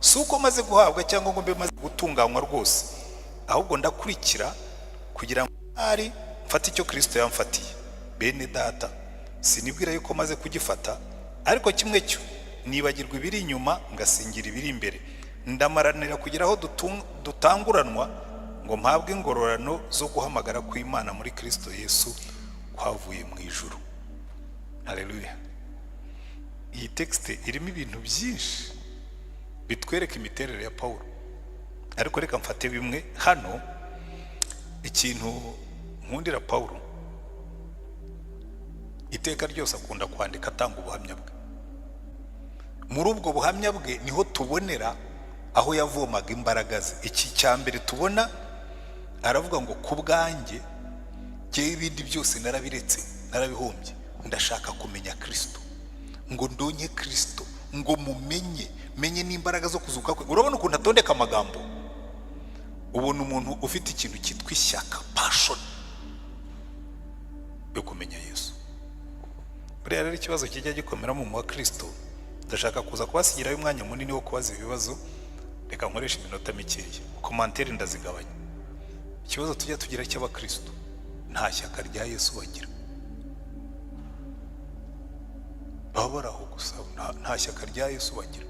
Si uko maze guhabwa cyangwa ngo mbe maze gutunganywa rwose, ahubwo ndakurikira kugira ngo ahari mfate icyo Kristo yamfatiye. Bene data, sinibwira yuko maze kugifata, ariko kimwe cyo nibagirwa ibiri inyuma ngasingira ibiri imbere, ndamaranira kugira aho dutanguranwa, ngo mpabwe ingororano zo guhamagara kw'Imana muri Kristo Yesu kwavuye mu ijuru. Haleluya. Iyi texte irimo ibintu byinshi bitwereka imiterere ya Pawulo, ariko reka mfate bimwe hano. Ikintu nkundira Pawulo, iteka ryose akunda kwandika atanga ubuhamya bwe. Muri ubwo buhamya bwe niho tubonera aho yavomaga imbaraga ze. Iki cya mbere tubona, aravuga ngo ku bwanjye njyewe ibindi byose narabiretse, narabihombye, ndashaka kumenya Kristo, ngo ndonke Kristo, ngo mumenye, menye n'imbaraga zo kuzuka kwe. Urabona ukuntu atondeka amagambo, ubona umuntu ufite ikintu cyitwa ishyaka, passion yo kumenya Yesu. Buriya rero ikibazo kijya gikomera mu bakristo, ndashaka kuza kubasigirayo umwanya munini wo kubaza ibibazo, reka nkoreshe iminota mikeya, commentaire ndazigabanya. Ikibazo tujya tugira cy'abakristo, nta shyaka rya Yesu bagira, baba bari aho gusa, nta shyaka rya Yesu bagira.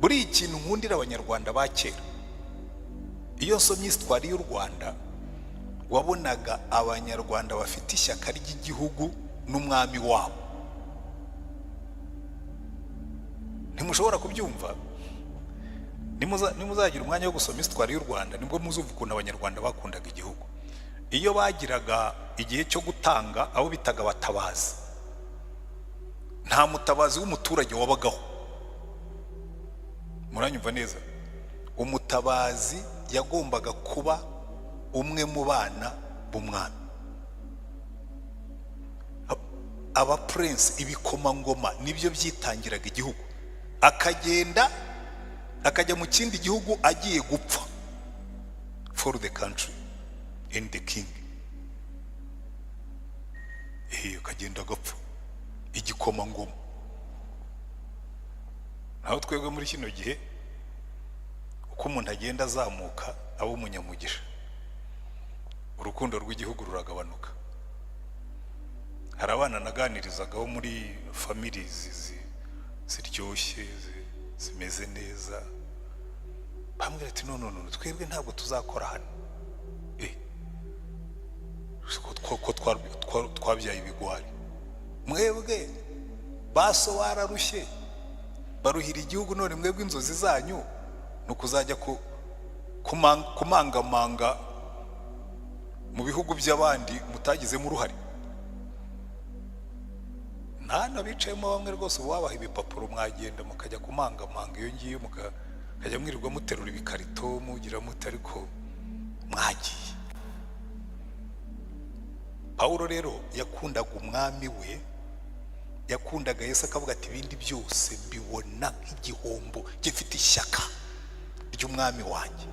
Buriya ikintu nkundira Abanyarwanda ba kera, iyo nsomye histoire y'u Rwanda, wabonaga Abanyarwanda bafite ishyaka ry'igihugu n'umwami wabo. Ntimushobora kubyumva, nimuzagira umwanya wo gusoma histoire y'u Rwanda, nibwo muzumva ukuntu Abanyarwanda bakundaga igihugu. Iyo bagiraga igihe cyo gutanga abo bitaga abatabazi. Nta mutabazi w'umuturage wabagaho. Muranyumva neza? Umutabazi yagombaga kuba umwe mu bana b'umwami. Aba prince, ibikomangoma, nibyo byitangiraga igihugu, akagenda akajya mu kindi gihugu agiye gupfa for the country and the king. Akagenda agapfa, igikomangoma. Naho twebwe muri kino gihe, uko umuntu agenda azamuka aba umunyamugisha, urukundo rw'igihugu ruragabanuka. Hari abana naganirizagaho muri family ziryoshye, zimeze neza, bambwira ati: "No, no, no, twebwe ntabwo tuzakora hano." Ko twabyaye ibigwari? Mwebwe baso bararushye, baruhira igihugu, none mwebwe inzozi zanyu ni ukuzajya kumangamanga mu bihugu by'abandi mutagizemo uruhare. Nta bicayemo bamwe rwose, ubu wabaha ibipapuro mwagenda mukajya kumangamanga iyo ngiyo, mukajya mwirirwa muterura ibikarito, mugira mute, ariko mwagiye. Pawulo rero yakundaga umwami we, yakundaga Yesu, akavuga ati: "Ibindi byose mbibona nk'igihombo, gifite ishyaka ry'umwami wanjye.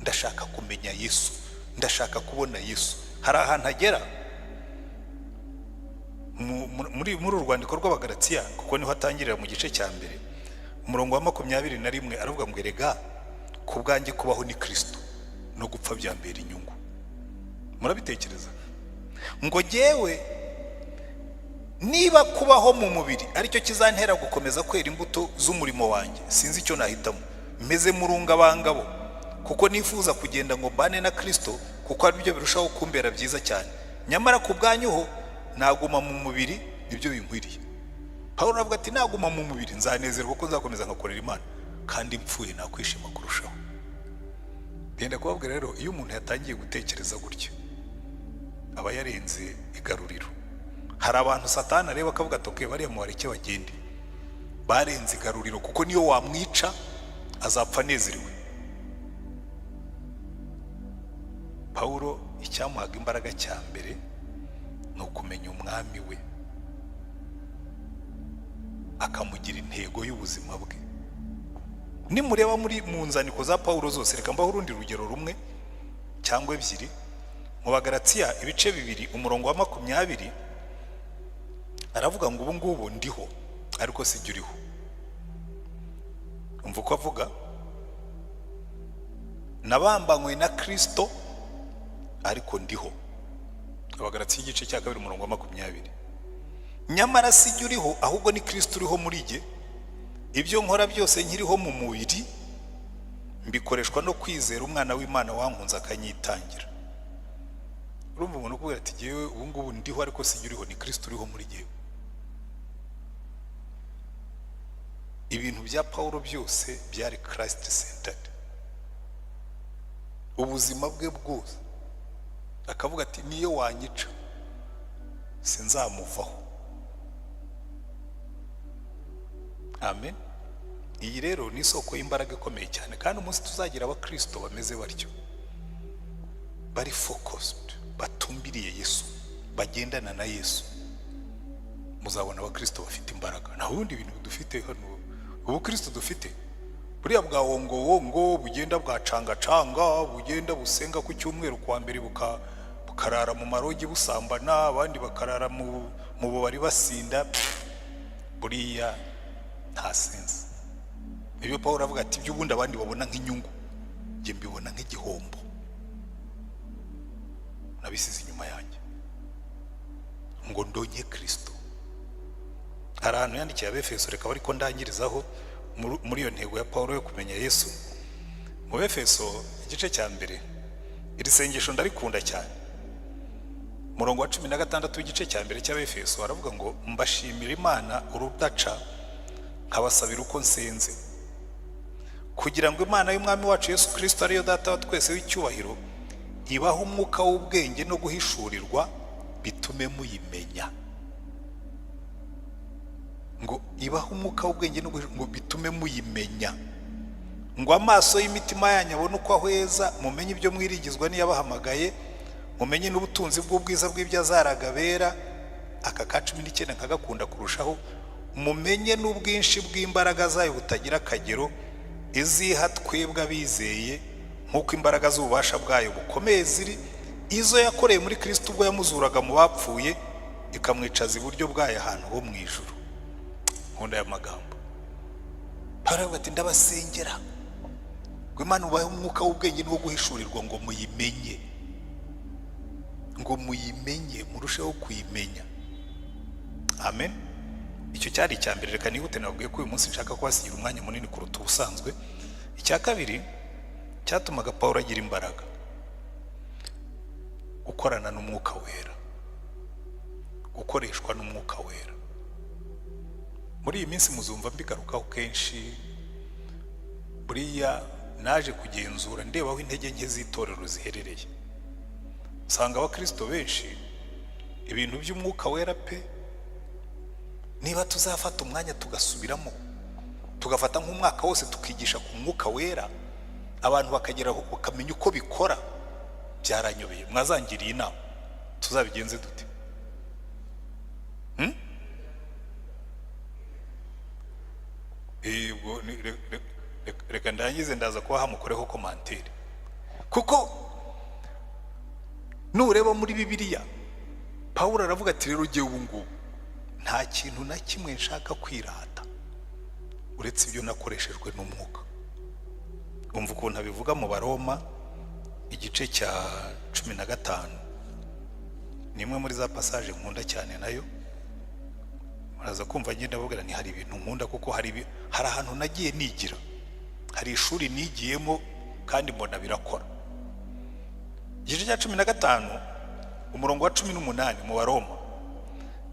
Ndashaka kumenya Yesu, ndashaka kubona Yesu." Hari ahantu agera muri uru rwandiko rw'Abagalatiya, kuko niho atangirira, mu gice cya mbere, umurongo wa 21, aravuga ngo: "Erega ku bwanjye kubaho ni Kirisito, no gupfa byambera inyungu." Murabitekereza ngo jyewe niba kubaho mu mubiri aricyo kizantera gukomeza kwera imbuto z'umurimo wanjye, sinzi icyo nahitamo. Meze murungabangabo, kuko nifuza kugenda ngo mbane na Kirisito, kuko aribyo birushaho kumbera byiza cyane. Nyamara ku bwanyu ho, naguma mu mubiri nibyo binkwiriye. Pawulo aravuga ati: "Naguma mu mubiri nzanezerwa kuko nzakomeza nkakorera Imana, kandi mpfuye nakwishima kurushaho." Genda kubabwira rero, iyo umuntu yatangiye gutekereza gutya, aba yarenze igaruriro. Hari abantu Satani areba akavuga ati: "Okay, bariya mubareke bagende, barenze igaruriro, kuko niyo wamwica azapfa anezerewe." Pawulo icyamuhaga imbaraga cya mbere ni ukumenya umwami we, akamugira intego y'ubuzima bwe. Nimureba muri mu nzandiko za Pawulo zose, reka mbaho urundi rugero rumwe cyangwa ebyiri. Mu Bagalatiya ibice 2, umurongo wa 20, aravuga ngo: "Ubu ngubu ndiho, ariko si jye uriho." Umva uko avuga: "Nabambanywe na Kirisito, ariko ndiho." Abagalatiya igice cya 2, umurongo wa 20. "Nyamara si jye uriho, ahubwo ni Kirisito uriho muri jye. Ibyo nkora byose nkiriho mu mubiri, mbikoreshwa no kwizera Umwana w'Imana wankunze akanyitangira." Urumva umuntu ukubwira ati: "Jyewe ubu ngubu ndiho, ariko si jye uriho, ni Kirisito uriho muri jyewe." Ibintu bya Pawulo byose byari Christ centered, ubuzima bwe bwose. Akavuga ati: "Niyo wanyica sinzamuvaho." Amen. Iyi rero ni isoko y'imbaraga ikomeye cyane, kandi umunsi tuzagira abakristo bameze batyo, bari focused, batumbiriye Yesu, bagendana na Yesu, muzabona abakristo bafite imbaraga. Nta bundi bintu dufite hano, ubukristo dufite buriya bwa wongowongo, bugenda bwacangacanga, bugenda busenga ku cyumweru, kuwa mbere bukarara mu marogi busambana, abandi bakarara mu bubari basinda, buriya nta sense. Ibyo Paul avuga ati: "Iby'ubundi abandi babona nk'inyungu, njye mbibona nk'igihombo. Nabisize inyuma yanjye ngo ndonke Kirisito." Hari ahantu yandikiye Abefeso, reka ariko ndangirizaho muri iyo ntego ya Paul yo kumenya Yesu. Mu Befeso igice cya mbere, iri sengesho ndarikunda cyane. Umurongo wa 16 w'igice cya mbere cy'Abefeso aravuga ngo: "Mbashimira Imana urudaca, nkabasabira uko nsenze, kugira ngo Imana y'Umwami wacu Yesu Kirisito, ariyo Data wa twese w'icyubahiro, ibahe umwuka w'ubwenge no guhishurirwa, bitume muyimenya." Ngo ibahe umwuka w'ubwenge no guhishurirwa, ngo bitume muyimenya, ngo amaso y'imitima yanyu abone uko ahweza, mumenye ibyo mwiringizwa n'iyabahamagaye, mumenye n'ubutunzi bw'ubwiza bw'ibyo azaraga abera. Aka ka 19 nkagakunda kurushaho: mumenye n'ubwinshi bw'imbaraga zayo butagira akagero, iziha twebwe abizeye, nk'uko imbaraga z'ububasha bwayo bukomeye ziri, izo yakoreye muri Kirisito ubwo yamuzuraga mu bapfuye, ikamwicaza iburyo bwayo ahantu ho mu ijuru. Nkunda aya magambo. Baravuga ati: "Ndabasengera ngo Imana ubahe umwuka w'ubwenge n'uwo guhishurirwa, ngo muyimenye, ngo muyimenye, murusheho kuyimenya." Amen. Icyo cyari icya mbere. Reka nihute, nababwiye ko uyu munsi nshaka kuhasigira umwanya munini kuruta ubusanzwe. Icya kabiri cyatumaga Paul agira imbaraga: gukorana n'Umwuka Wera, gukoreshwa n'Umwuka Wera. Muri iyi minsi muzumva mbigarukaho kenshi. Buriya naje kugenzura, ndeba aho intege nke z'itorero ziherereye, usanga abakirisito benshi ibintu by'Umwuka Wera pe, niba tuzafata umwanya tugasubiramo, tugafata nk'umwaka wose tukigisha ku Mwuka Wera, abantu bakagera aho bakamenya uko bikora, byaranyobeye. Mwazangiriye inama, tuzabigenze dute? Hmm? Ubwo reka ndangize, ndaza kuba hamukoreho commentaire. Kuko nureba muri Bibiliya, Pawulo aravuga ati: "Rero ugiye ubu ngubu nta kintu na kimwe nshaka kwirata uretse ibyo nakoreshejwe n'Umwuka." Umva ukuntu abivuga mu Baroma igice cya 15. Ni imwe muri za passage nkunda cyane. Nayo muraza kumva ngenda bavuga ni hari ibintu nkunda, kuko hari ahantu nagiye nigira, hari ishuri nigiyemo kandi mbona birakora. Igice cya 15, umurongo wa 18 mu Baroma,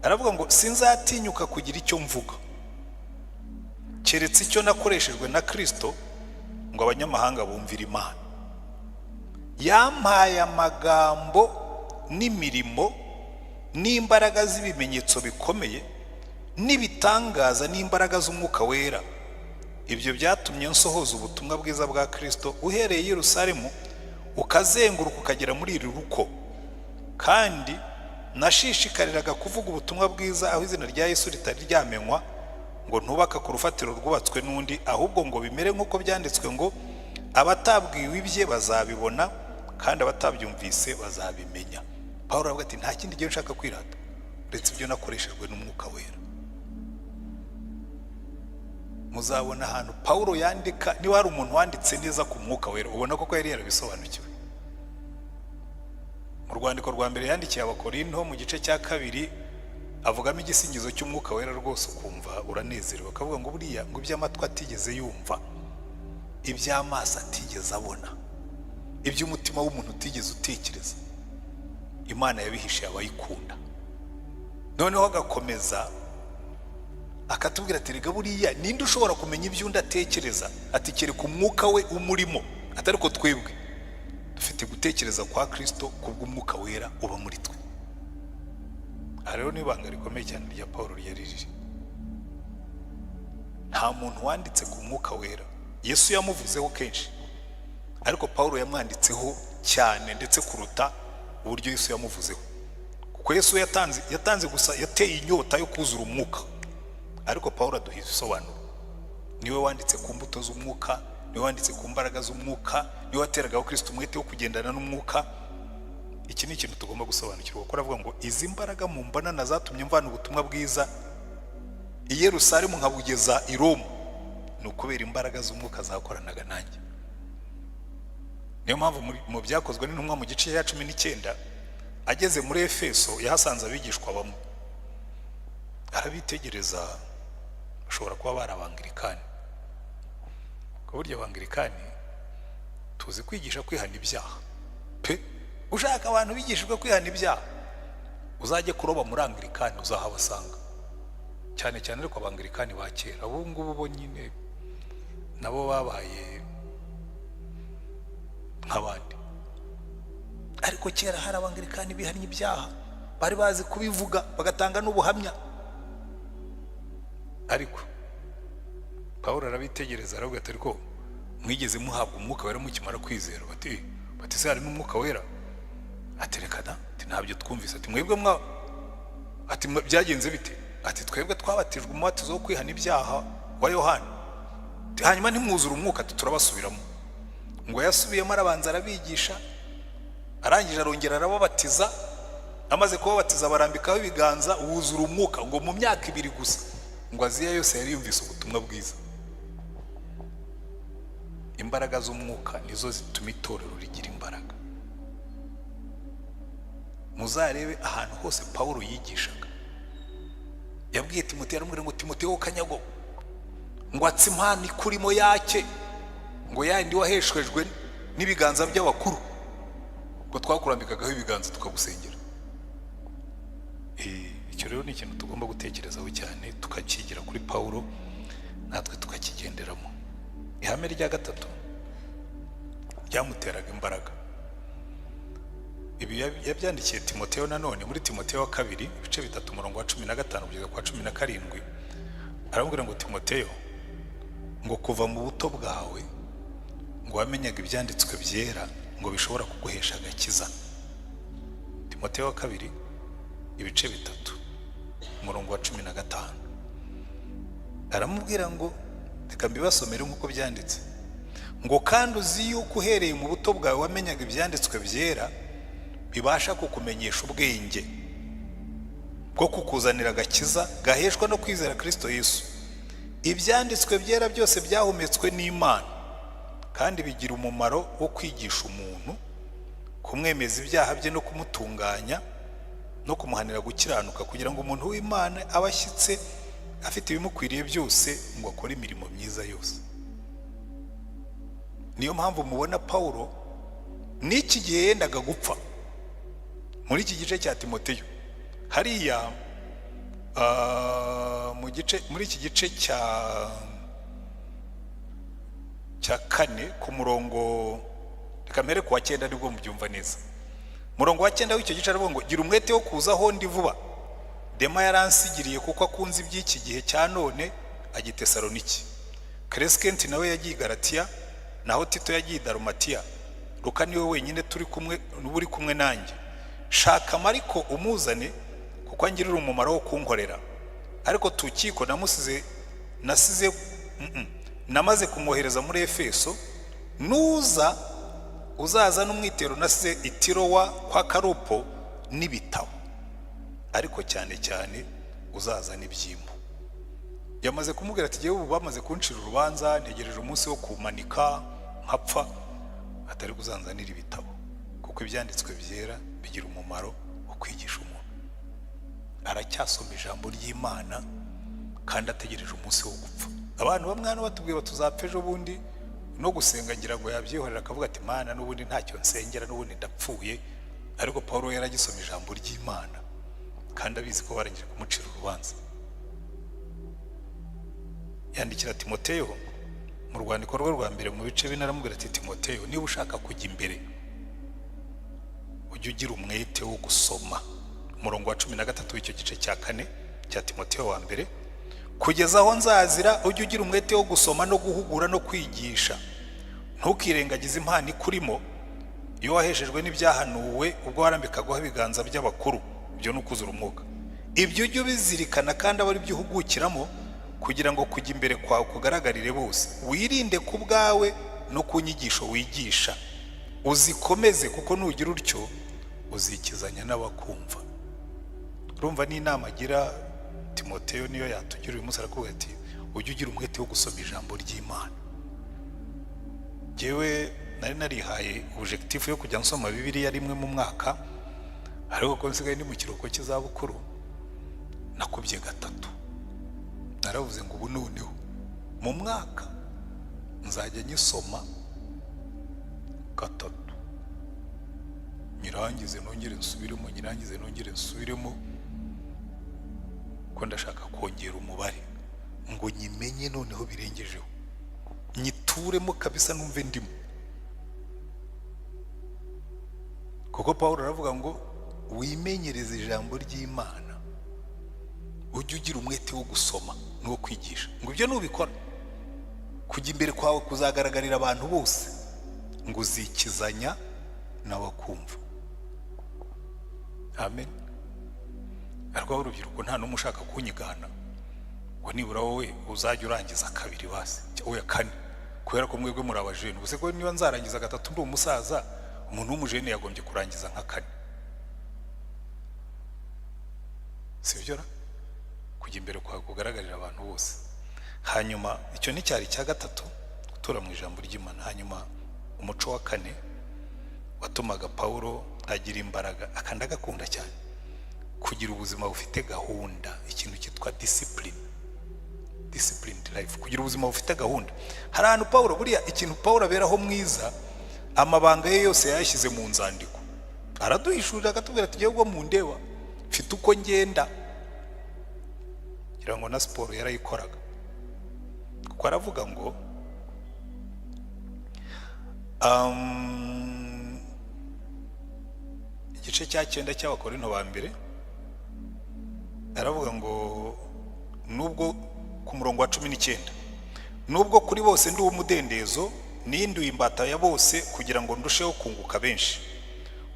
aravuga ngo: "Sinzatinyuka kugira icyo mvuga keretse icyo nakoreshejwe na Kirisito ngo abanyamahanga bumvire Imana. Yampaye amagambo n'imirimo n'imbaraga z'ibimenyetso bikomeye n'ibitangaza n'imbaraga z'Umwuka Wera. Ibyo byatumye nsohoza ubutumwa bwiza bwa Kirisito, uhereye i Yerusalemu ukazenguruka ukagera muri iri ruko. Kandi nashishikariraga kuvuga ubutumwa bwiza aho izina rya Yesu ritari ryamenywa, ngo ntubaka ku rufatiro rwubatswe n'undi, ahubwo ngo bimere nk'uko byanditswe ngo: 'Abatabwiwe ibye bazabibona, kandi abatabyumvise bazabimenya.'" Paul aravuga ati: "Nta kindi gihe nshaka kwirata uretse ibyo nakoreshejwe n'Umwuka Wera." Muzabona ahantu Paul yandika, niba hari umuntu wanditse neza ku Mwuka Wera, ubona koko yari yarabisobanukiwe. Mu rwandiko rwa mbere yandikiye Abakorinto, mu gice cya kabiri, avugamo igisingizo cy'Umwuka Wera, rwose ukumva uranezerewe. Akavuga ngo buriya ngo iby'amatwi atigeze yumva, iby'amaso atigeze abona, iby'umutima w'umuntu utigeze utekereza, Imana yabihishiye abayikunda. Noneho agakomeza akatubwira ati: "Rega buriya ninde ushobora kumenya ibyo undi atekereza?" Ati: "Kereka umwuka we umurimo." Atari ko twebwe dufite gutekereza kwa Kirisito kubw'Umwuka Wera uba muri twe. Aha rero ni ibanga rikomeye cyane rya Paul ryari riri. Nta muntu wanditse ku Mwuka Wera. Yesu yamuvuzeho kenshi, ariko Paul yamwanditseho cyane ndetse kuruta uburyo Yesu yamuvuzeho, kuko Yesu yatanze gusa, yateye inyota yo kuzura Umwuka, ariko Paul aduha ibisobanuro. Niwe wanditse ku mbuto z'Umwuka, niwe wanditse ku mbaraga z'Umwuka, niwe wateragaho Kristo umwete wo kugendana n'Umwuka. Iki ni ikintu tugomba gusobanukirwa, kuko aravuga ngo: "Izi mbaraga mumbonana zatumye mvana ubutumwa bwiza i Yerusalemu nkabugeza i Roma, ni ukubera imbaraga z'Umwuka zakoranaga nanjye." Niyo mpamvu mu Byakozwe n'Intumwa, mu gice cya 19, ageze muri Efeso yahasanze abigishwa bamwe, arabitegereza, bashobora kuba bari Abangirikani, ku buryo Abangirikani tuzi kwigisha kwihana ibyaha pe. Ushaka abantu bigishijwe kwihana ibyaha, uzajye kuroba muri Angirikani, uzahabasanga cyane cyane. Ariko Abangirikani ba kera, ubu ngubu bo nyine nabo babaye nk'abandi, ariko kera hari Abangirikani bihannye ibyaha, bari bazi kubivuga, bagatanga n'ubuhamya. Ariko Pawulo arabitegereza, aravuga ati: "Ariko mwigeze muhabwa Umwuka Wera mukimara kwizera?" Bati: "Se harimo Umwuka Wera?" Ati: "Reka da." Ati: "Ntabyo twumvise." Ati: "Mwebwe mwa?" Ati: "Byagenze bite?" Ati: "Twebwe twabatijwe umubatizo wo kwihana ibyaha wa Yohana." Ati: "Hanyuma ntimwuzure Umwuka?" Ati: "Turabasubiramo." Ngo yasubiyemo, arabanza arabigisha, arangije arongera arababatiza. Amaze kubabatiza, barambikaho ibiganza, wuzura Umwuka. Ngo mu myaka 2 gusa, ngo Aziya yose yari yumvise ubutumwa bwiza. Imbaraga z'Umwuka nizo zituma itorero rigira imbaraga. Muzarebe ahantu hose Pawulo yigishaga. Yabwiye Timoteyo, aramubwira ngo: "Timoteyo kanyago," ngo, "atse impano ikurimo yake," ngo, "yandi waheshejwe n'ibiganza by'abakuru," ngo, "twakurambikagaho ibiganza tukagusengera." Icyo rero ni ikintu tugomba gutekerezaho cyane, tukakigira kuri Pawulo, natwe tukakigenderamo. Ihame rya gatatu ryamuteraga imbaraga, ibi yabyandikiye Timoteyo nanone muri Timoteyo wa kabiri, ibice 3, umurongo wa 15 kugeza ku wa 17. Aramubwira ngo: "Timoteyo," ngo, "kuva mu buto bwawe," ngo, "wamenyaga ibyanditswe byera," ngo, "bishobora kuguhesha agakiza." Timoteyo wa kabiri, ibice 3, umurongo wa 15, aramubwira ngo, reka mbibasomere nk'uko byanditse, ngo: "Kandi uzi yuko uhereye mu buto bwawe wamenyaga ibyanditswe byera, bibasha kukumenyesha ubwenge bwo kukuzanira agakiza gaheshwa no kwizera Kristo Yesu. Ibyanditswe byera byose byahumetswe n'Imana, kandi bigira umumaro wo kwigisha umuntu, kumwemeza ibyaha bye, no kumutunganya, no kumuhanira gukiranuka, kugira ngo umuntu w'Imana abe ashyitse, afite ibimukwiriye byose, ngo akore imirimo myiza yose." Niyo mpamvu mubona Pawulo n'iki gihe yendaga gupfa, muri iki gice cya Timoteyo hariya, mu gice, muri iki gice cya kane, ku murongo, reka mpere ku wa 9, nibwo mubyumva neza. Umurongo wa 9 w'icyo gice aravuga ngo: "Gira umwete wo kuza aho ndi vuba. Dema yaransigiriye kuko akunze iby'iki gihe cya none, ajya i Tesaloniki. Keresikenti nawe yagiye i Galatiya, naho Tito yagiye i Darumatiya. Luka niwe wenyine turi kumwe n'ubu uri kumwe nanjye. Shaka Mariko umuzane, kuko angirira umumaro wo kunkorera. Ariko Tukiko namusize, nasize, namaze kumwohereza muri Efeso. Nuza, uzaza n'umwitero nasize i Tirowa kwa Karupo, n'ibitabo, ariko cyane cyane uzaza n'ibyimbo." Yamaze kumubwira ati: "Jyewe ubu bamaze kuncira urubanza, ntegereje umunsi wo kumanika nkapfa, atari kuzanzanira ibitabo, kuko ibyanditswe byera bigira umumaro wo kwigisha umuntu." Aracyasoma ijambo ry'Imana kandi ategereje umunsi wo gupfa. Abantu bamwe hano batubwiye batuzapfa ejo bundi, no gusenga ngira ngo yabyihorera, akavuga ati: "Mana, n'ubundi ntacyo nsengera, n'ubundi ndapfuye." Ariko Paul yaragisoma ijambo ry'Imana kandi abizi ko barangije kumucira urubanza. Yandikira Timoteyo mu rwandiko rwe rwa mbere, mu bice 4, aramubwira ati: "Timoteyo, niba ushaka kujya imbere, ujye ugira umwete wo gusoma." Umurongo wa 13 w'icyo gice cya kane cya Timoteyo wa mbere: "Kugeza aho nzazira, ujye ugira umwete wo gusoma no guhugura no kwigisha. Ntukirengagize impano ikurimo, iyo waheshejwe n'ibyahanuwe ubwo warambikagaho ibiganza by'abakuru." Ibyo ni ukuzura Umwuka. "Ibyo ujye ubizirikana, kandi abe ari byo uhugukiramo, kugira ngo kujya imbere kwawe kugaragarire bose. Wirinde ku bwawe no ku nyigisho wigisha, uzikomeze, kuko nugira utyo uzikizanya n'abakumva." Urumva n'inama agira Timoteyo niyo yatugira uyu munsi. Arakubwira ati: "Ujye ugira umwete wo gusoma ijambo ry'Imana." Njyewe nari narihaye objectif yo kujya nsoma Bibiliya rimwe mu mwaka, ariko ko nsigaye ndi mu kiruhuko cy'izabukuru, nakubye gatatu. Naravuze ngo ubu noneho mu mwaka nzajya nyisoma gatatu, nyirangize nongere nsubiremo, nyirangize nongere nsubiremo, ko ndashaka kongera umubare ngo nyimenye noneho birengejeho, nyituremo kabisa, numve ndimo. Kuko Paul aravuga ngo: "Wimenyereze ijambo ry'Imana, Ujye ugira umwete wo gusoma n'uwo kwigisha. Ngo ibyo nubikora, kujya imbere kwawe kuzagaragarira abantu bose, ngo uzikizanya n'abakumva. Amen. Ariko wowe urubyiruko, nta n'umwe ushaka kunyigana ngo nibura wowe uzajya urangiza kabiri, basi oya kane, kubera ko mwebwe muri abajene. Ubuse ko niba nzarangiza gatatu ndi umusaza, umuntu w'umujene yagombye kurangiza nka kane, sibyo ra? Kujya imbere kwawe kugaragarira abantu bose. Hanyuma icyo ni cyari icya gatatu, gutura mu ijambo ry'Imana. Hanyuma umuco wa kane watumaga Pawulo agira imbaraga, akandi agakunda cyane, kugira ubuzima bufite gahunda, ikintu cyitwa discipline, disciplined life, kugira ubuzima bufite gahunda. Hari ahantu Pawulo, buriya ikintu Pawulo aberaho mwiza, amabanga ye yose yayashyize mu nzandiko, araduhishurira, akatubwira ati: "Ubwo mu ndeba mfite uko ngenda." Ngira ngo na siporo yarayikoraga, kuko aravuga ngo igice cya 9 cy'Abakorinto ba mbere, aravuga ngo nubwo, ku murongo wa 19: "Nubwo kuri bose ndi uw'umudendezo, ninduye imbata ya bose kugira ngo ndusheho kunguka benshi.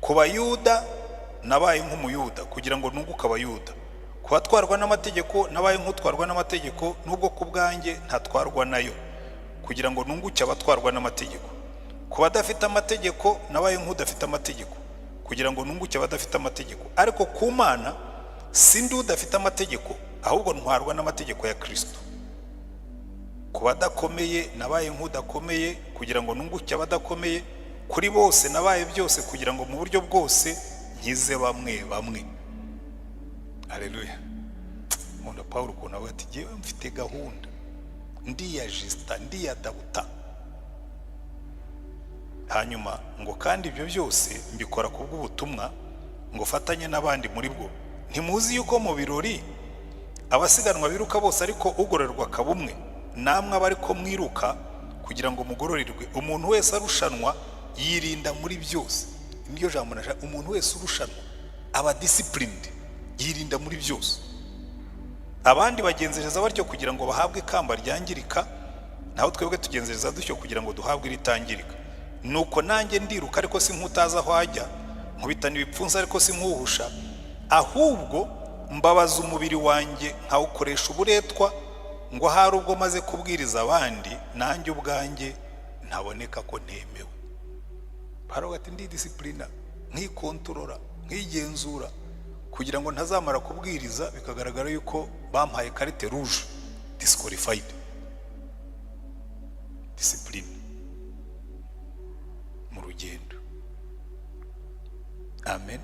Ku Bayuda nabaye nk'Umuyuda kugira ngo nunguke Abayuda. Ku batwarwa n'amategeko nabaye nk'utwarwa n'amategeko, nubwo ku bwanjye ntatwarwa nayo, kugira ngo nunguke abatwarwa n'amategeko. Ku badafite amategeko nabaye nk'udafite amategeko kugira ngo nunguke abadafite amategeko. Ariko ku Mana si ndi udafite amategeko, ahubwo ntwarwa n'amategeko ya Kristo. Ku badakomeye nabaye nk'udakomeye kugira ngo nunguke abadakomeye. Kuri bose nabaye byose kugira ngo mu buryo bwose nkize bamwe bamwe." Aleluya! Nkunda Paul ukuntu avuga ati: "Jyewe mfite gahunda, ndiyajisita, ndiyadabuta." Hanyuma ngo: "Kandi ibyo byose mbikora ku bw'ubutumwa, ngo fatanye n'abandi muri bwo. Ntimuzi yuko mu birori abasiganwa biruka bose, ariko ugororerwa akaba umwe? Namwe aba ariko mwiruka kugira ngo mugororerwe. Umuntu wese arushanwa yirinda muri byose." Niryo jambo nashaka. Umuntu wese urushanwa aba disciplined, yirinda muri byose. "Abandi bagenzereza batyo kugira ngo bahabwe ikamba ryangirika, naho twebwe tugenzereza dutyo kugira ngo duhabwe iritangirika. Nuko nanjye ndiruka, ariko si nk'utazi aho ajya, nkubitana ibipfunsi, ariko si nk'uhusha, ahubwo mbabaza umubiri wanjye nkawukoresha uburetwa, ngo ahari ubwo maze kubwiriza abandi, nanjye ubwanjye ntaboneka ko ntemewe." Baravuga ati: "Ndidisipurina, nkikontorora, nkigenzura kugira ngo ntazamara kubwiriza bikagaragara yuko bampaye carte rouge, disqualified." Discipline mu rugendo. Amen.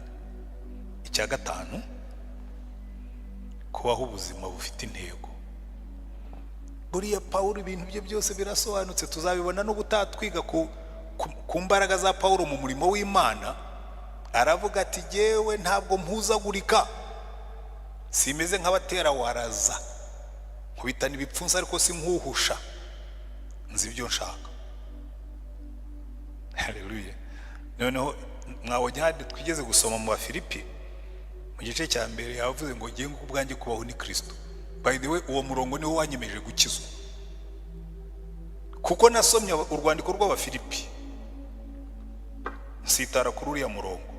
Icya gatanu, kubaho ubuzima bufite intego. Buriya Pawulo ibintu bye byose birasobanutse, tuzabibona n'ubutaha twiga ku mbaraga za Pawulo mu murimo w'Imana. Aravuga ati: "Jyewe ntabwo mpuzagurika, simeze nk'abatera waraza, nkubitana ibipfunsi ariko si nkuhusha, nzi ibyo nshaka." Haleluya! Noneho mwabonye handi twigeze gusoma mu Bafilipi mu gice cya mbere, yavuze ngo: "Ngiye ubwanjye kubaho ni Kristo." By the way, uwo murongo niwo wanyemeje gukizwa, kuko nasomye urwandiko rw'Abafilipi nsitara kuri uriya murongo.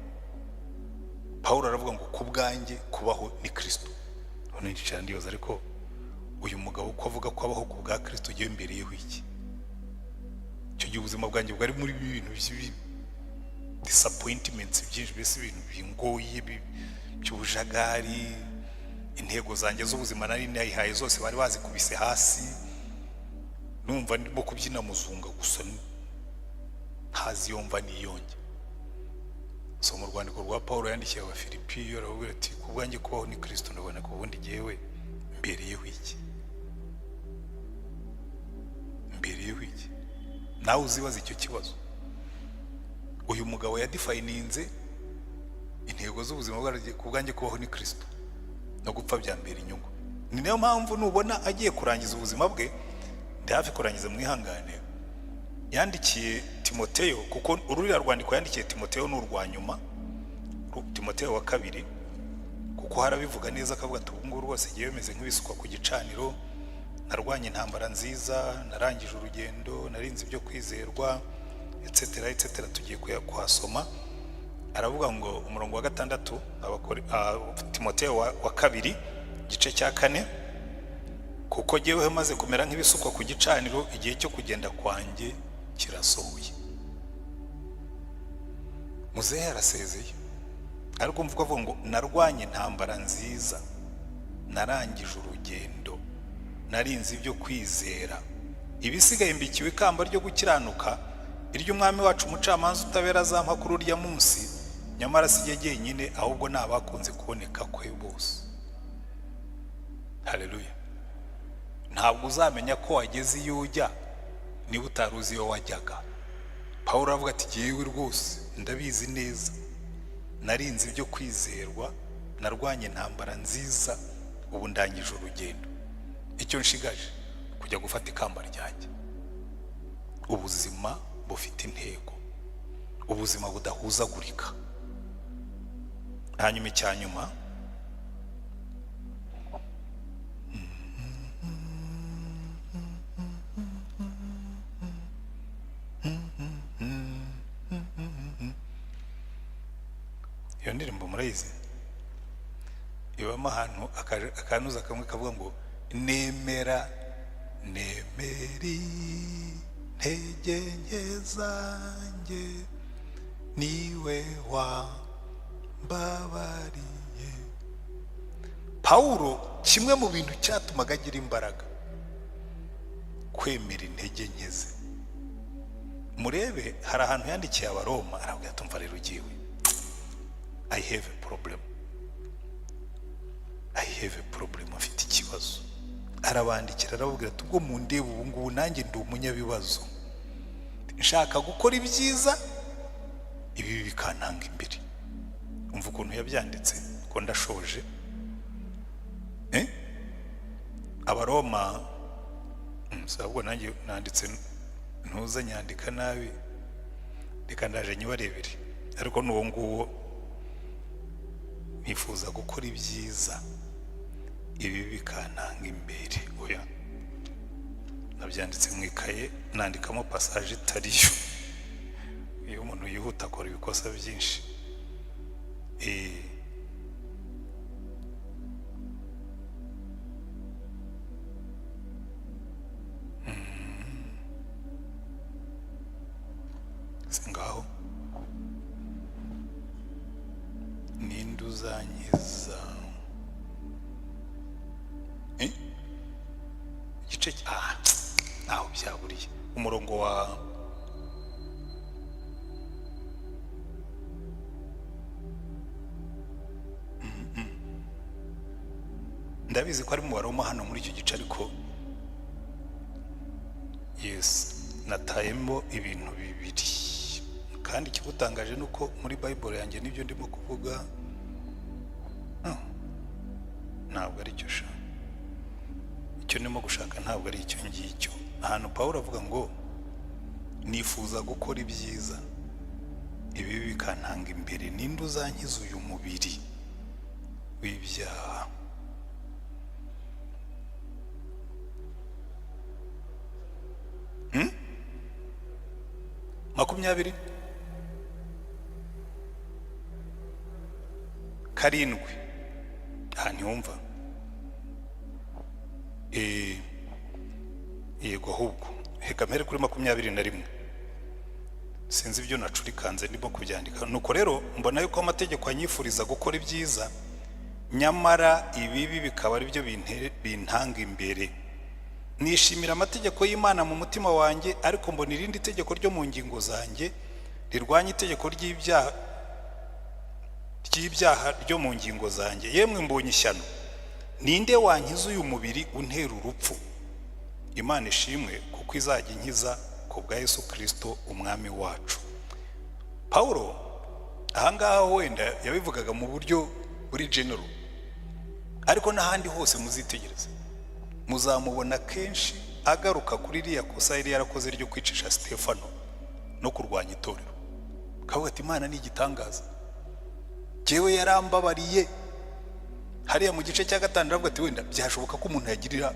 Paul aravuga ngo: "Ku bwanjye kubaho ni Kristo." None ndicara ndibaza: ariko uyu mugabo uko avuga ko abaho ku bwa Kristo, ugiye mbereyeho iki? Icyo gihe ubuzima bwanjye bwari muri ibintu disappointments byinshi, mbese ibintu bingoye by'ubujagari. Intego zanjye z'ubuzima nari nayihaye zose bari bazikubise hasi, numva ndimo kubyina muzunga gusa, ntazi iyo mva n'iyonge. So mu rwandiko rwa Paul yandikiye Abafilipi aravuga ati: "Ku bwanjye kubaho ni Kristo." Ndabona ko ubundi jyewe mbereyeho iki? Mbereyeho iki? Nawe uzibaza icyo kibazo. Uyu mugabo yadefininze intego z'ubuzima bwe: "Ku bwanjye kubaho ni Kristo, no gupfa byambera inyungu." Ni nayo mpamvu nubona agiye kurangiza ubuzima bwe, ndi hafi kurangiza, mwihangane, yandikiye Timoteyo, kuko ruriya rwandiko yandikiye Timoteyo ni urwa nyuma, Timoteyo wa kabiri, kuko Kuko harabivuga neza, akavuga ati: "Ubu ngubu rwose ngewe bimeze nk'ibisukwa ku gicaniro. Narwanye intambara nziza, narangije urugendo, narinze ibyo kwizerwa," etc etc. Tugiye kuhasoma. Aravuga ngo, umurongo wa 6, Timoteyo wa kabiri, igice cya 4: "Kuko jyeweho maze kumera nk'ibisukwa ku gicaniro, igihe cyo kugenda kwanjye kirasohoye." Muzehe arasezeye, ariko mvuga avuga ngo: "Narwanye intambara nziza, narangije urugendo, narinze ibyo kwizera. Ibisigaye mbikiwe ikamba ryo gukiranuka, iry'Umwami wacu umucamanza utabera azampa kuri urya munsi. Nyamara si jye jyenyine, ahubwo ni abakunze kuboneka kwe bose." Haleluya! Ntabwo uzamenya ko wageze iyo ujya niba utari uzi iyo wajyaga. Paul aravuga ati: "Jyewe rwose ndabizi neza, narinze ibyo kwizerwa, narwanye intambara nziza, ubu ndangije urugendo. Icyo nshigaje kujya gufata ikamba ryanjye." Ubuzima bufite intego, ubuzima budahuzagurika. Hanyuma icya nyuma, iyo ndirimbo murayizi, ibamo ahantu akanuza kamwe kavuga ngo: "Nemera, nemera intege nke zanjye, niwe wambabariye." Pawulo, kimwe mu bintu cyatumaga agira imbaraga, kwemera intege nke ze. Murebe, hari ahantu yandikiye Abaroma, arabwira ati: "Umva rero ugiwe, I have a problem, I have a problem, mfite ikibazo." Arabandikira, arababwira ati: "Ubwo mundeba ubu ngubu, nanjye ndi umunyabibazo. Nshaka gukora ibyiza, ibi bikantanga imbere." Umva ukuntu yabyanditse, ko ndashoje. Abaroma, si ahubwo nanjye nanditse ntuza nyandika nabi. Reka ndaje nyibarebere. Ariko n'uwo nguwo: "Nifuza gukora ibyiza, ibi bikantanga imbere." Oya, nabyanditse mu ikaye, nandikamo passage itariyo. Iyo umuntu yihuta akora ibikosa byinshi. Si ngaho: "Ninde uzankiza?" Igice ntaho byaburiye. Umurongo wa ndabizi ko ari mu Baroma hano muri icyo gice, ariko yes, natayemo ibintu bibiri. Kandi ikigutangaje ni uko muri Bible yanjye nibyo ndimo kuvuga. Ntabwo ari cyo sha. Icyo ndimo gushaka ntabwo ari icyo ngicyo. Ahantu Pawulo avuga ngo: "Nifuza gukora ibyiza, ibi bikantanga imbere. Ninde uzankiza uyu mubiri w'ibyaha?" 27. Aha ntiwumva. Yego, ahubwo reka mpere kuri 21. Sinzi ibyo nacurikanze ndimo kubyandika. "Nuko rero mbona yuko amategeko anyifuriza gukora ibyiza, nyamara ibibi bikaba ari byo bintanga imbere. Nishimira amategeko y'Imana mu mutima wanjye, ariko mbona irindi tegeko ryo mu ngingo zanjye rirwanya itegeko ry'ibyaha ryo mu ngingo zanjye. Yemwe, mbonye ishyano! Ninde wankiza uyu mubiri untera urupfu? Imana ishimwe, kuko izajya inkiza ku bwa Yesu Kirisito Umwami wacu." Pawulo ahangaha wenda yabivugaga mu buryo buri general, ariko n'ahandi hose muzitegereze, muzamubona kenshi agaruka kuri iriya kosa yari yarakoze ryo kwicisha Stefano no kurwanya itorero, kavuga ati: "Imana ni igitangaza, jyewe yarambabariye." Hariya mu gice cya 5 aravuga ati wenda byashoboka ko umuntu yagirira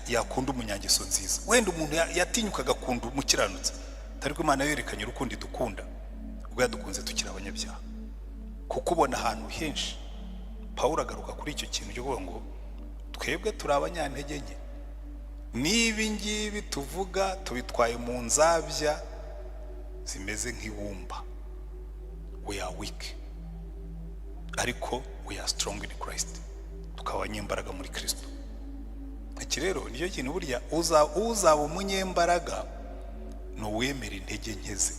yakunda umunyangeso nziza, wenda umuntu yatinyuka agakunda umukiranutsi, ariko Imana yerekanye urukundo idukunda ubwo yadukunze tukiri abanyabyaha. Kuko ubona ahantu henshi Pawulo agaruka kuri icyo kintu cyo kuvuga ngo twebwe turi abanyantege nke, n'ibi ngibi tuvuga tubitwaye mu nzabya zimeze nk'ibumba. We are weak, ariko we are strong in Christ, tukaba abanyembaraga muri Kristo. Iki rero nicyo kintu burya uzaba umunyembaraga ni uwemera intege nke ze.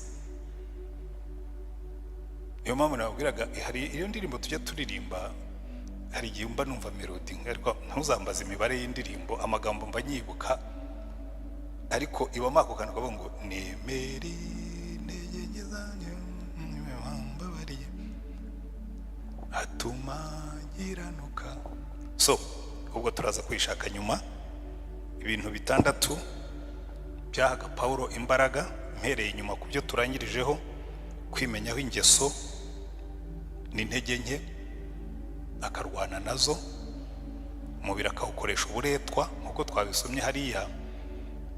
Niyo mpamvu nababwiraga, hari iyo ndirimbo tujya turirimba, hari igihe mba numva melody, ariko ntuzambaze imibare y'indirimbo, amagambo mba nyibuka, ariko ibamo ako kantu kavuga ngo nemere intege nke zanjye wambabariye atuma nkiranuka. So ubwo turaza kwishaka nyuma. Ibintu 6 byahaga Pawulo imbaraga, mpereye inyuma ku byo turangirijeho: kwimenyaho ingeso n'intege nke akarwana nazo, umubiri akawukoresha uburetwa, nk'uko twabisomye hariya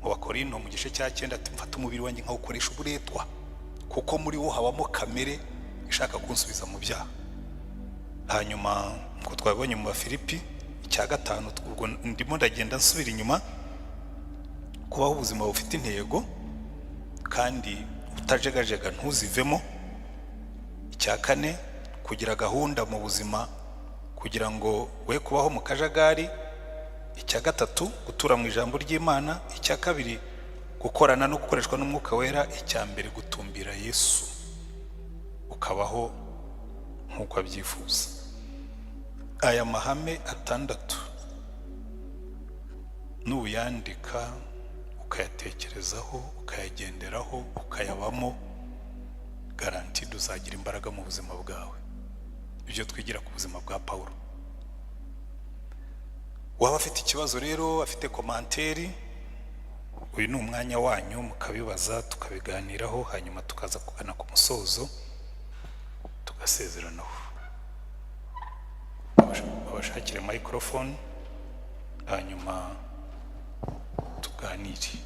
mu Bakorinto mu gice cya 9, ati mfata umubiri wanjye nkawukoresha uburetwa, kuko muri wo habamo kamere ishaka kunsubiza mu byaha. Hanyuma nk'uko twabibonye mu Bafilipi icya 5, ubwo ndimo ndagenda nsubira inyuma, kubaho ubuzima bufite intego kandi utajegajega ntuzivemo. Icya 4, kugira gahunda mu buzima kugira ngo we kubaho mu kajagari. Icya 3, gutura mu ijambo ry'Imana. Icya 2, gukorana no gukoreshwa n'Umwuka Wera. Icya 1, gutumbira Yesu ukabaho nk'uko abyifuza. Aya mahame 6 nuyandika, ukayatekerezaho, ukayagenderaho, ukayabamo, guaranteed uzagira imbaraga mu buzima bwawe. Ibyo twigira ku buzima bwa Pawulo. Waba afite ikibazo rero, afite commentaire, uyu ni umwanya wanyu mukabibaza, tukabiganiraho, hanyuma tukaza kugana ku musozo tugasezeranaho. Babashakire microphone hanyuma tuganire.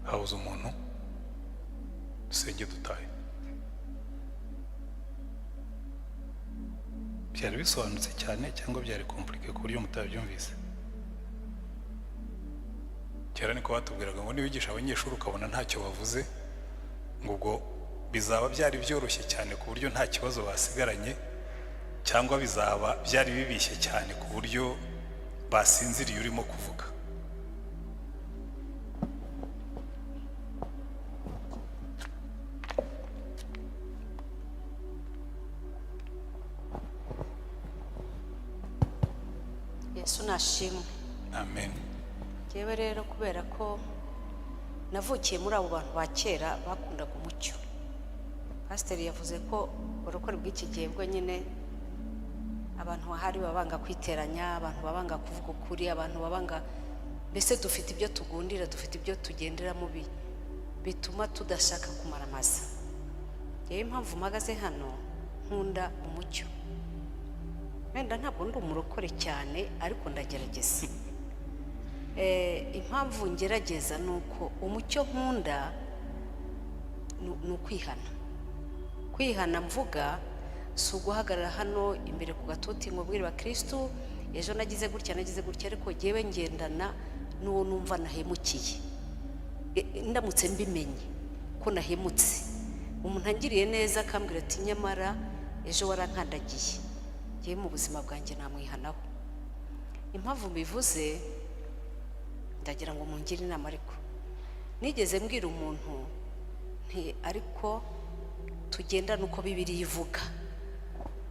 Habuze umuntu, dusenge dutahe. Byari bisobanutse cyane cyangwa byari compliqué ku buryo mutabyumvise? Kera niko batubwiraga ngo niwigisha abanyeshuri ukabona ntacyo bavuze, ngo ubwo bizaba byari byoroshye cyane ku buryo nta kibazo basigaranye, cyangwa bizaba byari bibishye cyane ku buryo basinziriye urimo kuvuga. Yesu nashimwe. Amen. Njyewe rero, kubera ko navukiye muri abo bantu ba kera bakundaga umucyo, pasiteri yavuze ko uburokore bw'iki gihe bwo nyine abantu bahari baba banga kwiteranya, abantu baba banga kuvuga ukuri, abantu baba banga, mbese dufite ibyo tugundira, dufite ibyo tugenderamo bituma tudashaka kumaramaza. Njyewe impamvu mpagaze hano, nkunda umucyo. Wenda ntabwo ndi umurokore cyane, ariko ndagerageza. Impamvu ngerageza ni uko umucyo nkunda ni ukwihana. Kwihana mvuga si uguhagarara hano imbere ku gatuti ngo mbwire bakirisitu ejo nagize gutya, nagize gutya, ariko ngewe ngendana n'uwo numva nahemukiye. Ndamutse mbimenye ko nahemutse, umuntu angiriye neza akambwira ati nyamara ejo warankandagiye, ngewe mu buzima bwanjye namwihanaho. Impamvu mbivuze, ndagira ngo mungire inama, ariko nigeze mbwira umuntu nti ariko tugendane uko Bibiliya ivuga,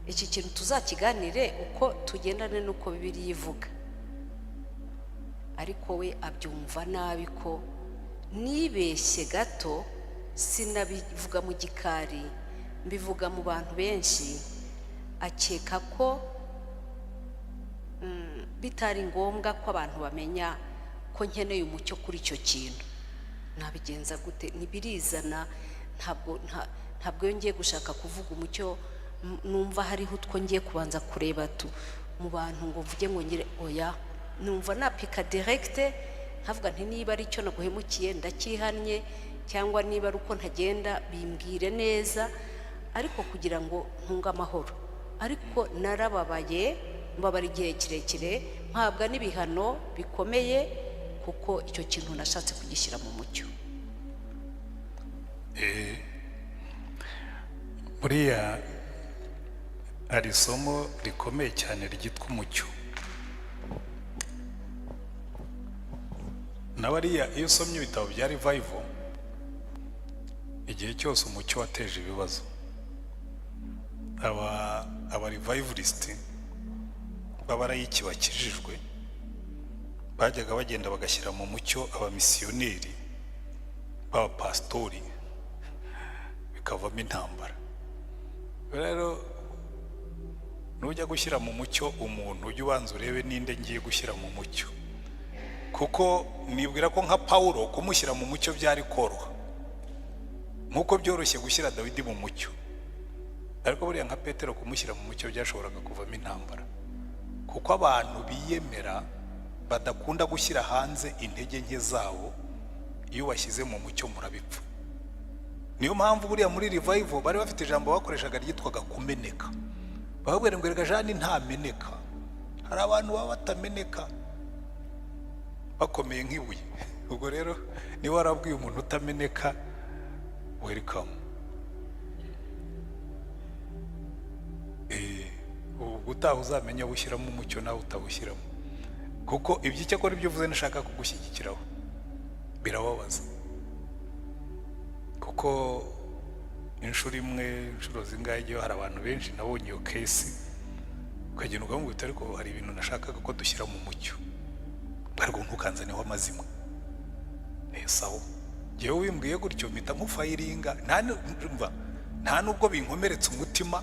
iki kintu tuzakiganire uko tugendane n'uko Bibiliya ivuga. Ariko we abyumva nabi ko nibeshye gato, sinabivuga mu gikari, mbivuga mu bantu benshi, akeka ko bitari ngombwa ko abantu bamenya ko nkeneye umucyo kuri icyo kintu. Nabigenza gute? Ntibirizana. Ntabwo iyo ngiye gushaka kuvuga umucyo, numva hariho utwo ngiye kubanza kureba tu mu bantu ngo mvuge ngo ngire. Oya, numva napika direct, nkavuga nti: "Niba ari icyo naguhemukiye, ndacyihannye, cyangwa niba ari uko ntagenda, bimbwire neza," ariko kugira ngo ntunge amahoro. Ariko narababaye, mbabara igihe kirekire, mpabwa n'ibihano bikomeye kuko icyo kintu nashatse kugishyira mu mucyo. Buriya hari isomo rikomeye cyane ryitwa umucyo. Na bariya, iyo usomye ibitabo bya revival, igihe cyose umucyo wateje ibibazo. Aba revivalist b'abarayiki bakijijwe bajyaga bagenda bagashyira mu mucyo abamisiyoneri b'abapasitori, bikavamo intambara. Rero nujya gushyira mu mucyo umuntu, ujye ubanza urebe ninde ngiye gushyira mu mucyo, kuko nibwira ko nka Pawulo kumushyira mu mucyo byari koroha nk'uko byoroshye gushyira Dawidi mu mucyo, ariko buriya nka Petero kumushyira mu mucyo byashoboraga kuvamo intambara, kuko abantu biyemera badakunda gushyira hanze intege nke zabo. Iyo bashyize mu mucyo murabipfa. Niyo mpamvu buriya muri revival bari bafite ijambo bakoreshaga ryitwaga kumeneka. Bababwira ngo: "Erega Jani ntameneka." Hari abantu baba batameneka, bakomeye nk'ibuye. Ubwo rero niba warabwiye umuntu utameneka, welcome. Ubwo utaha uzamenya ushyiramo umucyo nawe utawushyiramo, kuko ibyo icyakora ibyo uvuze nashaka kugushyigikiraho birababaza, kuko inshuro imwe, inshuro zingahe, igihe hari abantu benshi nabonye iyo case, ukagenda ukamubwira uti: "Ariko hari ibintu nashakaga ko dushyira mu mucyo." "Ariko ntukanzaneho amazimwe." Sawa, ngewe wimbwiye gutyo mpita nkufayiringa. Nta nubwo binkomeretsa umutima,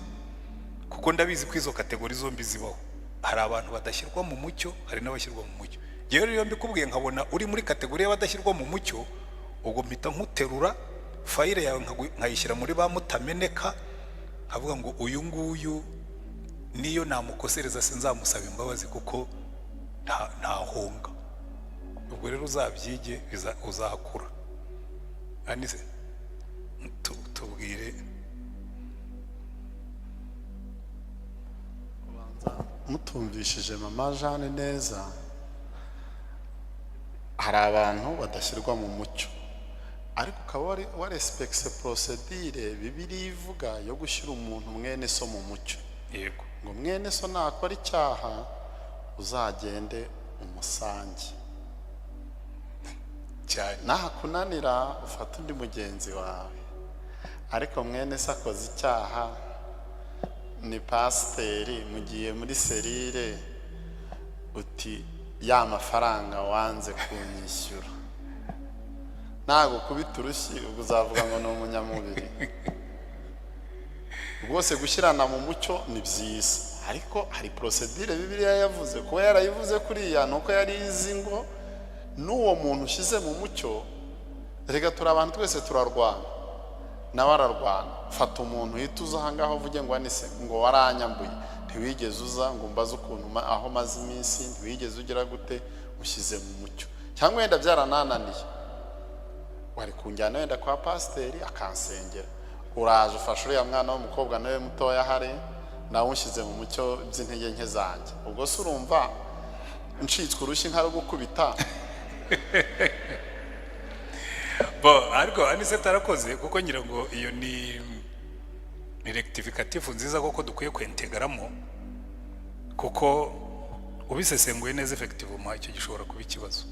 kuko ndabizi ko izo category zombi zibaho. Hari abantu badashyirwa mu mucyo, hari n'abashyirwa mu mucyo. Ngewe rero iyo mbikubwiye nkabona uri muri category y'abadashyirwa mu mucyo, ubwo mpita nkuterura file yawe, nkayishyira muri ba mutameneka, nkavuga ngo: "Uyu nguyu niyo namukosereza sinzamusaba imbabazi, kuko ntahunga." Ubwo rero uzabyige, uzakura. Anise, tubwire. Mutumvishije mama Jeanne neza. Hari abantu badashyirwa mu mucyo, ariko ukaba warespekise procédure Bibiliya ivuga yo gushyira umuntu mwene so mu mucyo. Ngo mwene so nakora icyaha, uzagende umusange. Nahakunanira, ufate undi mugenzi wawe. Ariko mwene se akoze icyaha, ni pasiteri, mugiye muri cellule, uti: "Ya mafaranga wanze kunyishyura." Ntabwo kubita urushyi, ubwo uzavuga ngo ni umunyamubiri rwose. Gushyirana mu mucyo ni byiza, ariko hari procédure Bibiliya yavuze. Kuba yarayivuze kuriya ni uko yari izi ngo n'uwo muntu ushyize mu mucyo, reka turi abantu twese turarwana, nawe ararwana. Fata umuntu uhita uza aha ngaho uvuge ngo: "Anise, ngo waranyambuye." Ntiwigeze uza ngo umbaze ukuntu aho maze iminsi, ntiwigeze ugira gute, ushyize mu mucyo. Cyangwa wenda byaranananiye, wari kunjyana wenda kwa pasiteri akansengera. Uraje ufashe uriya mwana w'umukobwa nawe mutoya ahari, nawe unshyize mu mucyo by'intege nke zanjye. Ubwo se urumva ncitswe urushyi nka gukubita? Bo, ariko Anise atarakoze, kuko ngira ngo iyo ni rectificatif nziza koko dukwiye kwentegaramo, kuko ubisesenguye neza, effectivement icyo gishobora kuba ikibazo.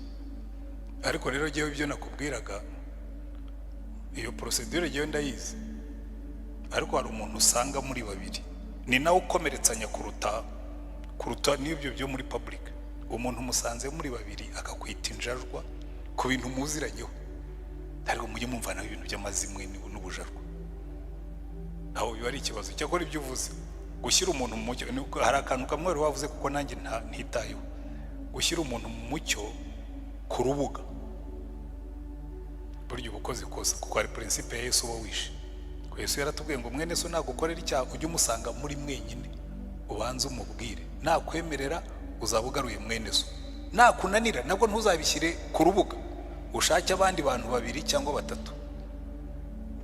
Ariko rero jyewe ibyo nakubwiraga, iyo procédure jyewe ndayizi, ariko hari umuntu usanga muri babiri ni nawe ukomeretsanya kuruta n'ibyo byo muri public. Umuntu musanze muri babiri akakwita injajwa ku bintu muziranyeho, ariko mujye mumvanaho ibintu by'amazimwe n'ubujarwa, aho biba ari ikibazo. Cyakora ibyo uvuze, gushyira umuntu mu mucyo, hari akantu kamwe wari wavuze, kuko nanjye ntitayeho gushyira umuntu mu mucyo ku rubuga, burya uba ukoze ikosa, kuko hari principe ya Yesu uba wishe. Ko Yesu yaratubwiye ngo mwene so nagukorera icyaha, ujye umusanga muri mwenyine, ubanze umubwire. Nakwemerera, uzaba ugaruye mwene so. Nakunanira, nabwo ntuzabishyire ku rubuga, ushake abandi bantu babiri cyangwa batatu,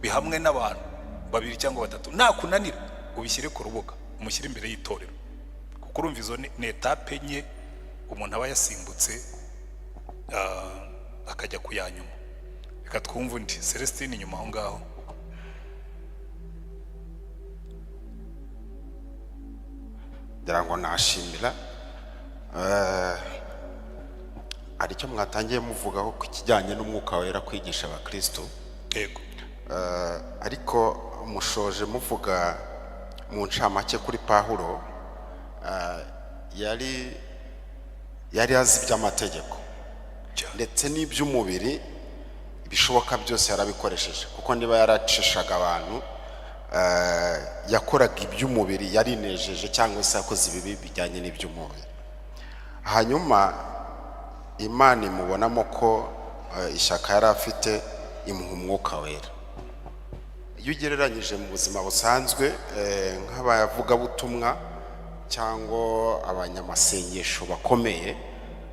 bihamwe n'abantu babiri cyangwa batatu. Nakunanira, ubishyire ku rubuga, umushyire imbere y'itorero. Kuko urumva izo ni étape enye umuntu aba yasimbutse, akajya ku ya nyuma. Reka twumve undi, Celestine, inyuma aho ngaho. Ngira ngo nashimira, hari icyo mwatangiye muvugaho ku kijyanye n'Umwuka Wera kwigisha abakristo. Yego. Ariko mushoje muvuga mu ncamake kuri Pawulo, yari azi iby'amategeko ndetse n'iby'umubiri, ibishoboka byose yarabikoresheje, kuko niba yaracishaga abantu, yakoraga iby'umubiri, yarinejeje cyangwa se yakoze ibibi bijyanye n'iby'umubiri. Hanyuma Imana imubonamo ko ishyaka yari afite, imuha Umwuka Wera. Iyo ugereranyije mu buzima busanzwe, nk'abavugabutumwa cyangwa abanyamasengesho bakomeye,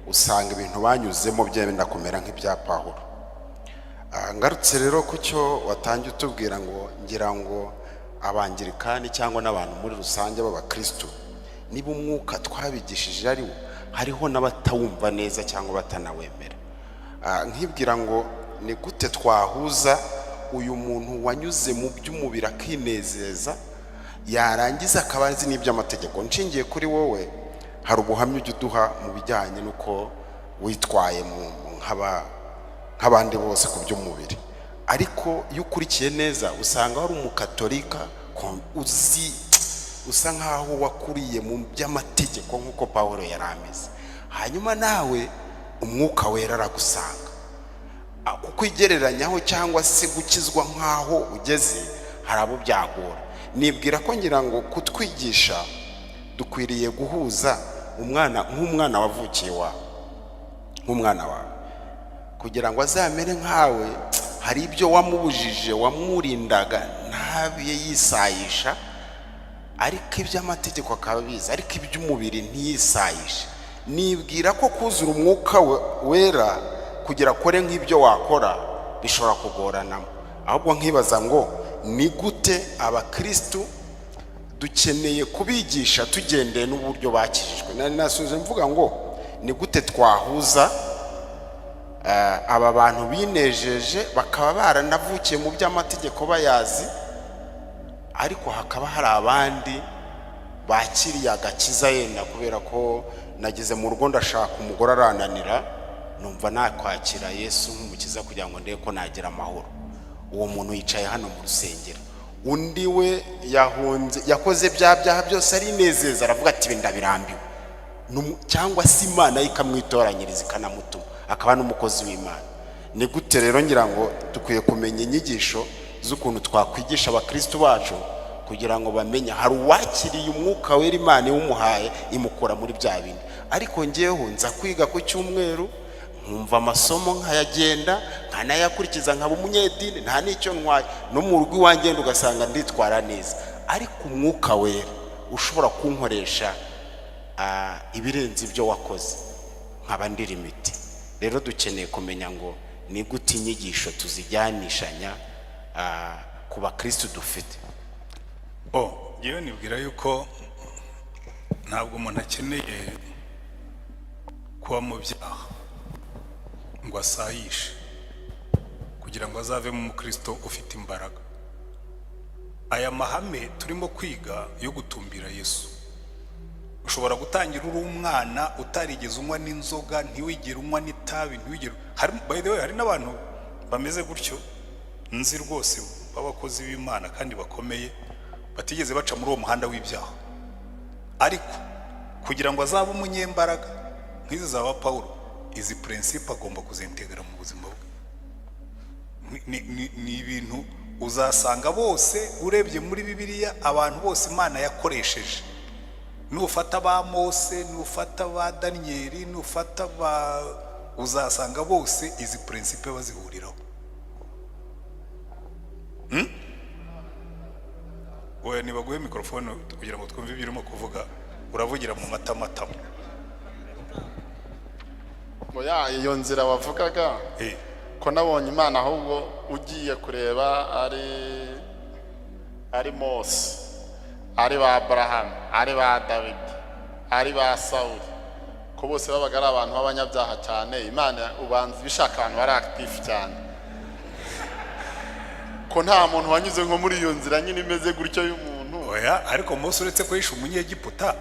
usanga ibintu banyuzemo byenda kumera nk'ibya Pawulo. Ngarutse rero ku cyo watangiye utubwira ngo ngira ngo Abangirikani cyangwa n'abantu muri rusange b'abakristo, niba umwuka twabigishije ari wo, hariho n'abatawumva neza cyangwa batanawemera. Nkibwira ngo ni gute twahuza uyu muntu wanyuze mu by'umubiri akinezeza, yarangiza akaba azi n'iby'amategeko? Nshingiye kuri wowe, hari ubuhamya ujya uduha mu bijyanye n'uko witwaye nk'abandi bose ku by'umubiri, ariko iyo ukurikiye neza usanga wari umukatolika uzi, usa nk'aho wakuriye mu by'amategeko nk'uko Paul yari ameze. Hanyuma nawe Umwuka Wera aragusanga. Kukwigereranyaho cyangwa se gukizwa nk'aho ugeze, hari abo byagora. Nibwira ko ngira ngo kutwigisha dukwiriye guhuza umwana nk'umwana wavukiye iwawe, nk'umwana wawe, kugira ngo azamere nkawe. Hari ibyo wamubujije, wamurindaga ntabe yisayisha, ariko iby'amategeko akaba abizi, ariko iby'umubiri ntiyisayishe. Nibwira ko kuzura Umwuka Wera kugira akore nk'ibyo wakora bishobora kugoranamo. Ahubwo nkibaza ngo ni gute abakristu dukeneye kubigisha tugendeye n'uburyo bakijijwe? Nari nasuje mvuga ngo ni gute twahuza aba bantu binejeje, bakaba baranavukiye mu by'amategeko bayazi, ariko hakaba hari abandi bakiriye agakiza yenda kubera ko nageze mu rugo ndashaka umugore arananira, numva nakwakira Yesu nk'umukiza kugira ngo ndebe ko nagira amahoro. Uwo muntu yicaye hano mu rusengero. Undi we yahunze, yakoze bya byaha byose, arinezeza, aravuga ati: "Ibi ndabirambiwe." Cyangwa se Imana ye ikamwitoranyiriza, ikanamutuma, akaba n'umukozi w'Imana. Ni gute rero ngira ngo dukwiye kumenya inyigisho z'ukuntu twakwigisha abakristu bacu kugira ngo bamenye hari uwakiriye Umwuka Wera, Imana iwumuhaye, imukura muri bya bindi, ariko ngewe nza kwiga ku cyumweru, nkumva amasomo, nkayagenda, nkanayakurikiza, nkaba umunyedini, nta n'icyo ntwaye, no mu rugo iwanjye ugasanga nditwara neza, ariko Umwuka Wera ushobora kunkoresha ibirenze ibyo wakoze nkaba ndira imiti? Rero dukeneye kumenya ngo ni gute inyigisho tuzijyanishanya ku bakristu dufite. Oh, ngewe nibwira yuko ntabwo umuntu akeneye kuba mu byaha ngo asayishe kugira ngo azavemo umukristo ufite imbaraga. Aya mahame turimo kwiga yo gutumbira Yesu, ushobora gutangira uri umwana utarigeze unywa n'inzoga, ntiwigere unywa n'itabi, ntiwigere. Hari, by the way, hari n'abantu bameze gutyo nzi rwose b'abakozi b'Imana kandi bakomeye, batigeze baca muri uwo muhanda w'ibyaha, ariko kugira ngo azabe umunyembaraga nk'izi za ba Pawulo, izi principe agomba kuzintegra mu buzima bwe. Ni ibintu uzasanga bose, urebye muri Bibiliya, abantu bose Imana yakoresheje, nufata ba Mose, nufata ba Daniyeli, nufata ba, uzasanga bose izi principe bazihuriraho. Oya, nibaguhe mikorofone kugira ngo twumve ibyo urimo kuvuga. Uravugira mu matamatama. Oya, iyo nzira wavugaga, ko nabonye Imana ahubwo ugiye kureba ari Mose, ari ba Aburahamu, ari ba Dawidi, ari ba Sawuli, ko bose babaga ari abantu b'abanyabyaha cyane, Imana ubanza ibishaka abantu bari active cyane, ko nta muntu wanyuze nko muri iyo nzira nyine imeze gutyo y'umuntu? Oya, ariko Mose, uretse ko yishe Umunyegiputa,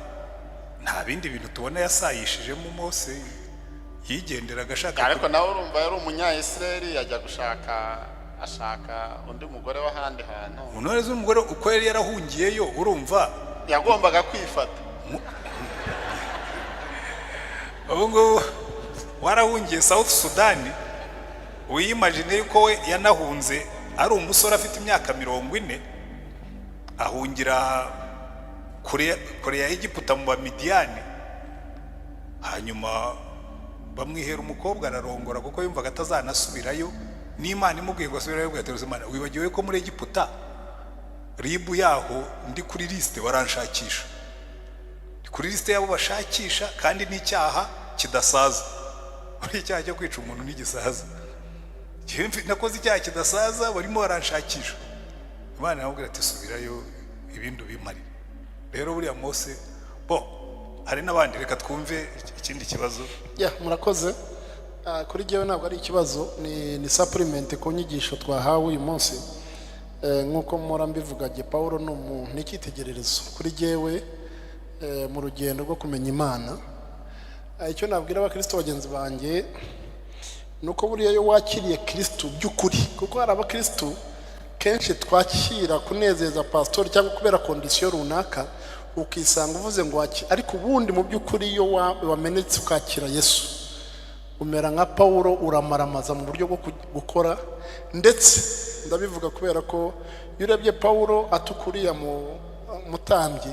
nta bindi bintu tubona yasayishijemo. Mose yigenderaga ashaka. Ariko nawe urumva yari Umunyayisiraheli, yajya gushaka, ashaka undi mugore w'ahandi hantu. Umuntu z'umugore uko yari yarahungiyeyo, urumva. Yagombaga kwifata. Ubu ngubu warahungiye South Sudan, wiyimagine yuko we yanahunze ari umusore afite imyaka 40, ahungira kure ya Egiputa mu Bamidiyani, hanyuma bamwihera umukobwa ararongora kuko yumvaga atazanasubirayo. N'Imana imubwiye ngo asubirayo, bwatereza Imana: "Wibagiwe ko muri Egiputa ribu yaho ndi kuri lisite, baranshakisha, ndi kuri lisite yabo bashakisha, kandi n'icyaha kidasaza, buriya icyaha cyo kwica umuntu ntigisaza. Njyewe nakoze icyaha kidasaza, barimo baranshakisha." Imana iramubwira ati: "Subirayo, ibindi ubimarire." Rero buriya Mose bo, hari n'abandi. Reka twumve ikindi kibazo. Ya, murakoze. Kuri jyewe ntabwo ari ikibazo, ni supplement ku nyigisho twahawe uyu munsi. Nk'uko mpora mbivuga, jye Paul ni umuntu, ni icyitegererezo kuri jyewe mu rugendo rwo kumenya Imana. Icyo nabwira abakristo bagenzi banjye ni uko buriya iyo wakiriye Kristo by'ukuri, kuko hari abakristo kenshi twakira kunezeza pasitori cyangwa kubera condition runaka, ukisanga uvuze ngo ariko ubundi mu by'ukuri iyo wamenetse ukakira Yesu, umera nka Pawulo, uramaramaza mu buryo bwo gukora. Ndetse ndabivuga kubera ko iyo urebye Pawulo atukuriya mu mutambyi,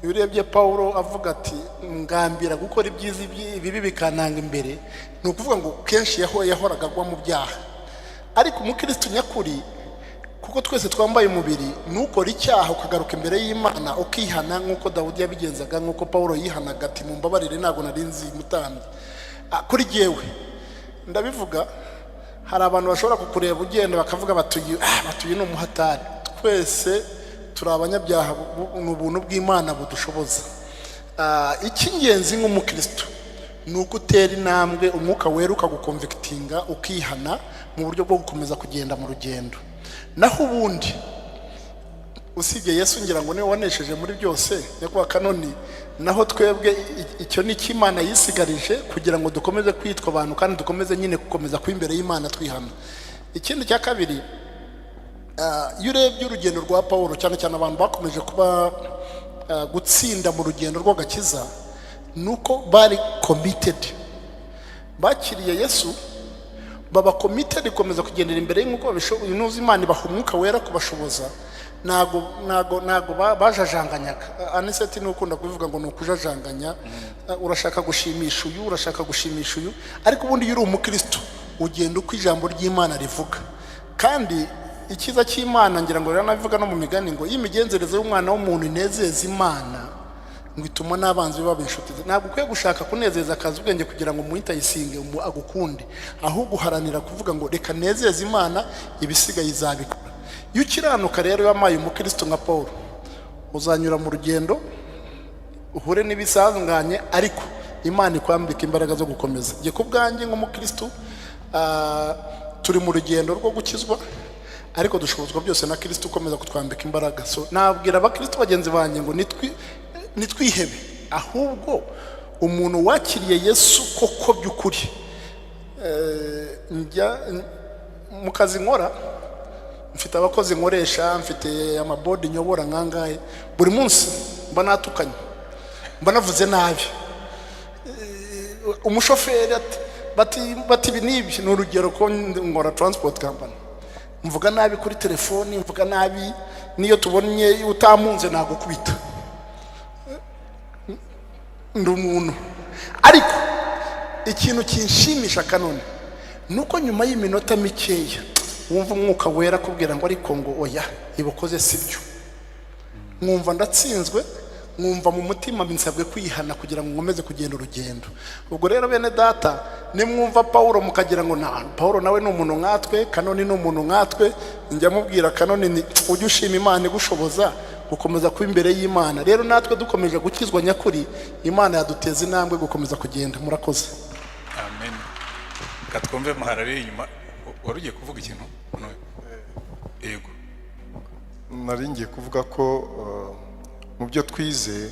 iyo urebye Pawulo avuga ati: "Ngambira gukora ibyiza, ibibi bikananga imbere", ni ukuvuga ngo kenshi yahoraga agwa mu byaha. Ariko umukristo nyakuri, kuko twese twambaye umubiri, nukora icyaha ukagaruka imbere y'Imana ukihana, nk'uko Dawudi yabigenzaga, nk'uko Pawulo yihanaga ati: "Mumbabarire, ntabwo nari nzi mutambyi." Kuri jyewe ndabivuga, hari abantu bashobora kukureba ugenda bakavuga bati: "Uyu, bati uyu ni umuhatari." Twese turi abanyabyaha, ni ubuntu bw'Imana budushoboza. Icy'ingenzi nk'umukristo ni uko utera intambwe, Umwuka Wera ukaguconvictinga, ukihana mu buryo bwo gukomeza kugenda mu rugendo. Naho ubundi usibye Yesu, ngira ngo niwe wanesheje muri byose, nyakubahwa Kanoni. Naho twebwe icyo ni cyo Imana yisigarije kugira ngo dukomeze kwitwa abantu kandi dukomeze nyine gukomeza kuba imbere y'Imana twihana. Ikindi cya kabiri, iyo urebye urugendo rwa Paul, cyane cyane abantu bakomeje kuba gutsinda mu rugendo rw'agakiza, ni uko bari committed. Bakiriye Yesu, baba committed gukomeza kugendera imbere ye nk'uko babishoboye. Nuzi Imana ibaha Umwuka Wera kubashoboza. Ntago bajajanganyaga. Aniseti ni ukunda kubivuga ngo ni ukujajanganya. Urashaka gushimisha uyu, urashaka gushimisha uyu, ariko ubundi iyo uri umukristo ugenda uko ijambo ry'Imana rivuga. Kandi icyiza cy'Imana, ngira ngo rero no mu Migani ngo iyo imigenzereze y'umwana w'umuntu inezeza Imana, ngo ituma n'abanzi be baba inshuti ze. Ntabwo ukwiye gushaka kunezeza akazi ubwenge kugira ngo umuhita yisinge agukunde, ahubwo uharanira kuvuga ngo: "Reka nezeze Imana, ibisigaye izabikora." Iyo ukiranuka rero, wabaye umukristo nka Paul, uzanyura mu rugendo, uhure n'ibisanganye, ariko Imana ikwambika imbaraga zo gukomeza. Njye ku bwanjye nk'umukristo, turi mu rugendo rwo gukizwa, ariko dushobozwa byose na Kristo ukomeza kutwambika imbaraga. So nabwira abakristo bagenzi banjye ngo nitwihebe, ahubwo umuntu wakiriye Yesu koko by'ukuri, njya mu kazi nkora, mfite abakozi nkoresha, mfite amaboard nyobora nkangahe, buri munsi mba natukanye, mba navuze nabi. Umushoferi ati bati ibi n'ibi ni urugero ko nkora transport company, mvuga nabi kuri telefoni, mvuga nabi niyo tubonye utamunze nagukubita, ndi umuntu. Ariko ikintu kinshimisha kanone ni uko nyuma y'iminota mikeya wumva Umwuka Wera akubwira ngo ariko ngo oya, ibukoze si byo. Nkumva ndatsinzwe, nkumva mu mutima binsabwe kwihana kugira ngo nkomeze kugenda urugendo. Ubwo rero bene data, nimwumva Pawulo mukagira ngo nta Pawulo nawe ni umuntu nkatwe, Kanoni ni umuntu nkatwe. Njya mubwira Kanoni ni ujye ushima Imana igushoboza gukomeza kuba imbere y'Imana. Rero natwe dukomeje gukizwa nyakuri, Imana yaduteza intambwe gukomeza kugenda. Murakoze. Amen. Reka twumve Muharari inyuma. Wari ugiye kuvuga ikintu? No. Yego. Nari ngiye kuvuga ko mu byo twize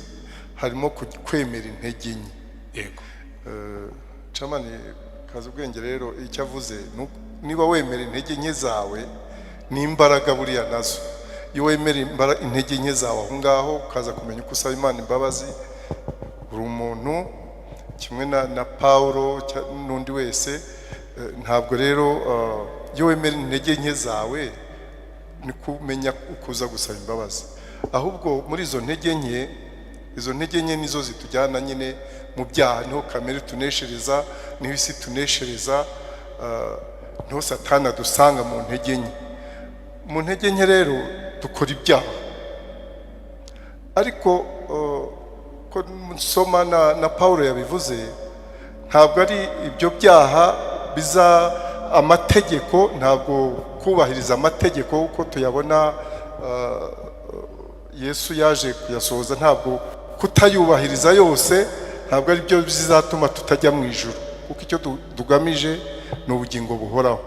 harimo kwemera intege nke. Camani kazi ubwenge rero icyo avuze ni niba wemera intege nke zawe n'imbaraga buriya nazo, iyo wemera intege nke zawe aho ngaho ukaza kumenya uko usaba Imana imbabazi, uri umuntu kimwe na Paulo n'undi wese. Ntabwo rero iyo wemera intege nke zawe ni kumenya uko uza gusaba imbabazi. Ahubwo muri izo ntege nke, izo ntege nke nizo zitujyana nyine mu byaha, niho kamere tuneshereza, niho isi tuneshereza, niho Satani adusanga mu ntege nke. Mu ntege nke rero dukora ibyaha. Ariko ko nsoma na Paul yabivuze, ntabwo ari ibyo byaha biza amategeko, ntabwo kubahiriza amategeko uko tuyabona Yesu yaje kuyasohoza, ntabwo kutayubahiriza yose ntabwo ari byo bizatuma tutajya mu ijuru, kuko icyo tugamije ni ubugingo buhoraho.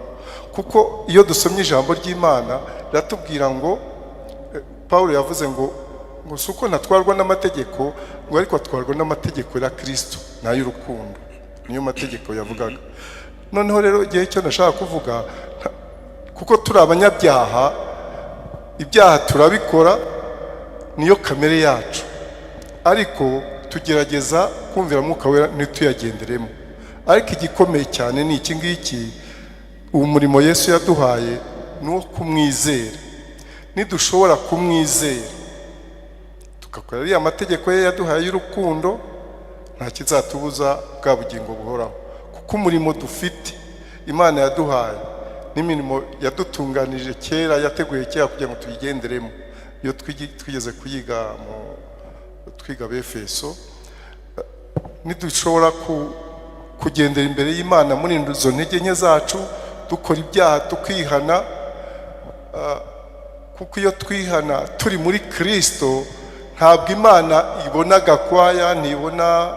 Kuko iyo dusomye ijambo ry'Imana riratubwira ngo Paul yavuze ngo si uko ntatwarwa n'amategeko, ngo ariko atwarwa n'amategeko ya Kristo n'ay'urukundo, niyo mategeko yavugaga. Noneho rero igihe cyo nashaka kuvuga, kuko turi abanyabyaha, ibyaha turabikora, niyo kamere yacu, ariko tugerageza kumvira Mwuka Wera ntituyagenderemo. Ariko igikomeye cyane ni iki ngiki: uwo murimo Yesu yaduhaye ni uwo kumwizera. Nidushobora kumwizera tugakora ariya mategeko ye yaduhaye y'urukundo, nta kizatubuza bwa bugingo buhoraho, kuko umurimo dufite Imana yaduhaye n'imirimo yadutunganije kera, yateguye kera kugira ngo tuyigenderemo. Iyo twigeze kuyiga mu twiga Befeso, nidushobora kugendera imbere y'Imana muri izo ntege nke zacu, dukora ibyaha tukihana, kuko iyo twihana turi muri Kirisito, ntabwo Imana ibona Gakwaya, ntibona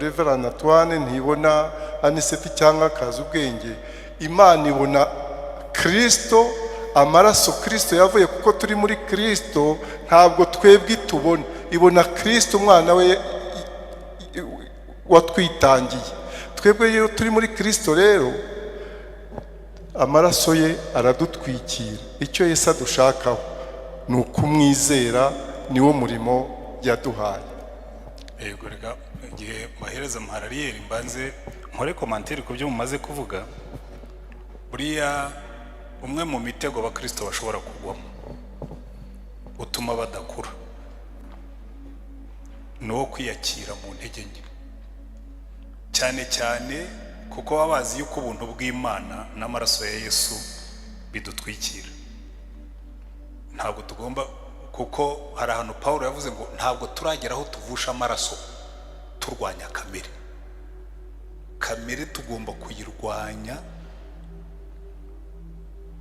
Reverend Antoine, ntibona Aniseti cyangwa kazi ubwenge. Imana ibona Kirisito, amaraso Kirisito yavuye. Kuko turi muri Kirisito, ntabwo twebwe tubona, ibona Kirisito umwana we watwitangiye. Twebwe iyo turi muri Kirisito rero, amaraso ye aradutwikira. Icyo Yesu adushakaho ni ukumwizera, niwo murimo yaduhaye. Yego, reka igihe mbahereza Muharariyeri mbanze nkore commentaire ku byo mumaze kuvuga. Buriya umwe mu mitego abakristo bashobora kugwamo utuma badakura ni uwo kwiyakira mu ntege nke, cyane cyane kuko baba bazi yuko ubuntu bw'Imana n'amaraso ya Yesu bidutwikira. Ntabwo tugomba, kuko hari ahantu Paul yavuze ngo ntabwo turagera aho tuvusha amaraso turwanya kamere. Kamere tugomba kuyirwanya.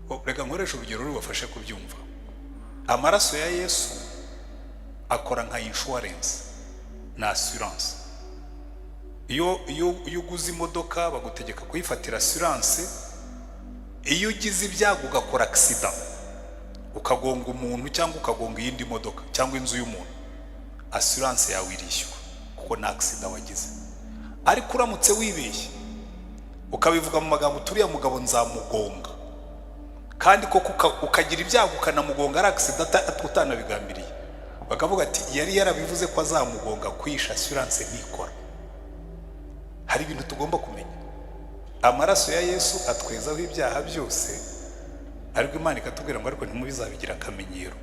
Oh, reka nkoreshe urugero rubafashe kubyumva. Amaraso ya Yesu akora nka insurance na assurance. Iyo uguze imodoka bagutegeka kuyifatira assurance. Iyo ugize ibyago ugakora accident, ukagonga umuntu cyangwa ukagonga iyindi modoka cyangwa inzu y'umuntu, assurance yawe irishyura kuko nta accident wagize. Ariko uramutse wibeshye ukabivuga mu magambo, turiya mugabo nzamugonga, kandi koko ukagira ibyago ukanamugonga ari accident utanabigambiriye, bakavuga ati yari yarabivuze ko azamugonga, kwisha assurance ntikora. Hari ibintu tugomba kumenya. Amaraso ya Yesu atwezaho ibyaha byose, ariko Imana ikatubwira ngo ariko ntimubizabigira akamenyero.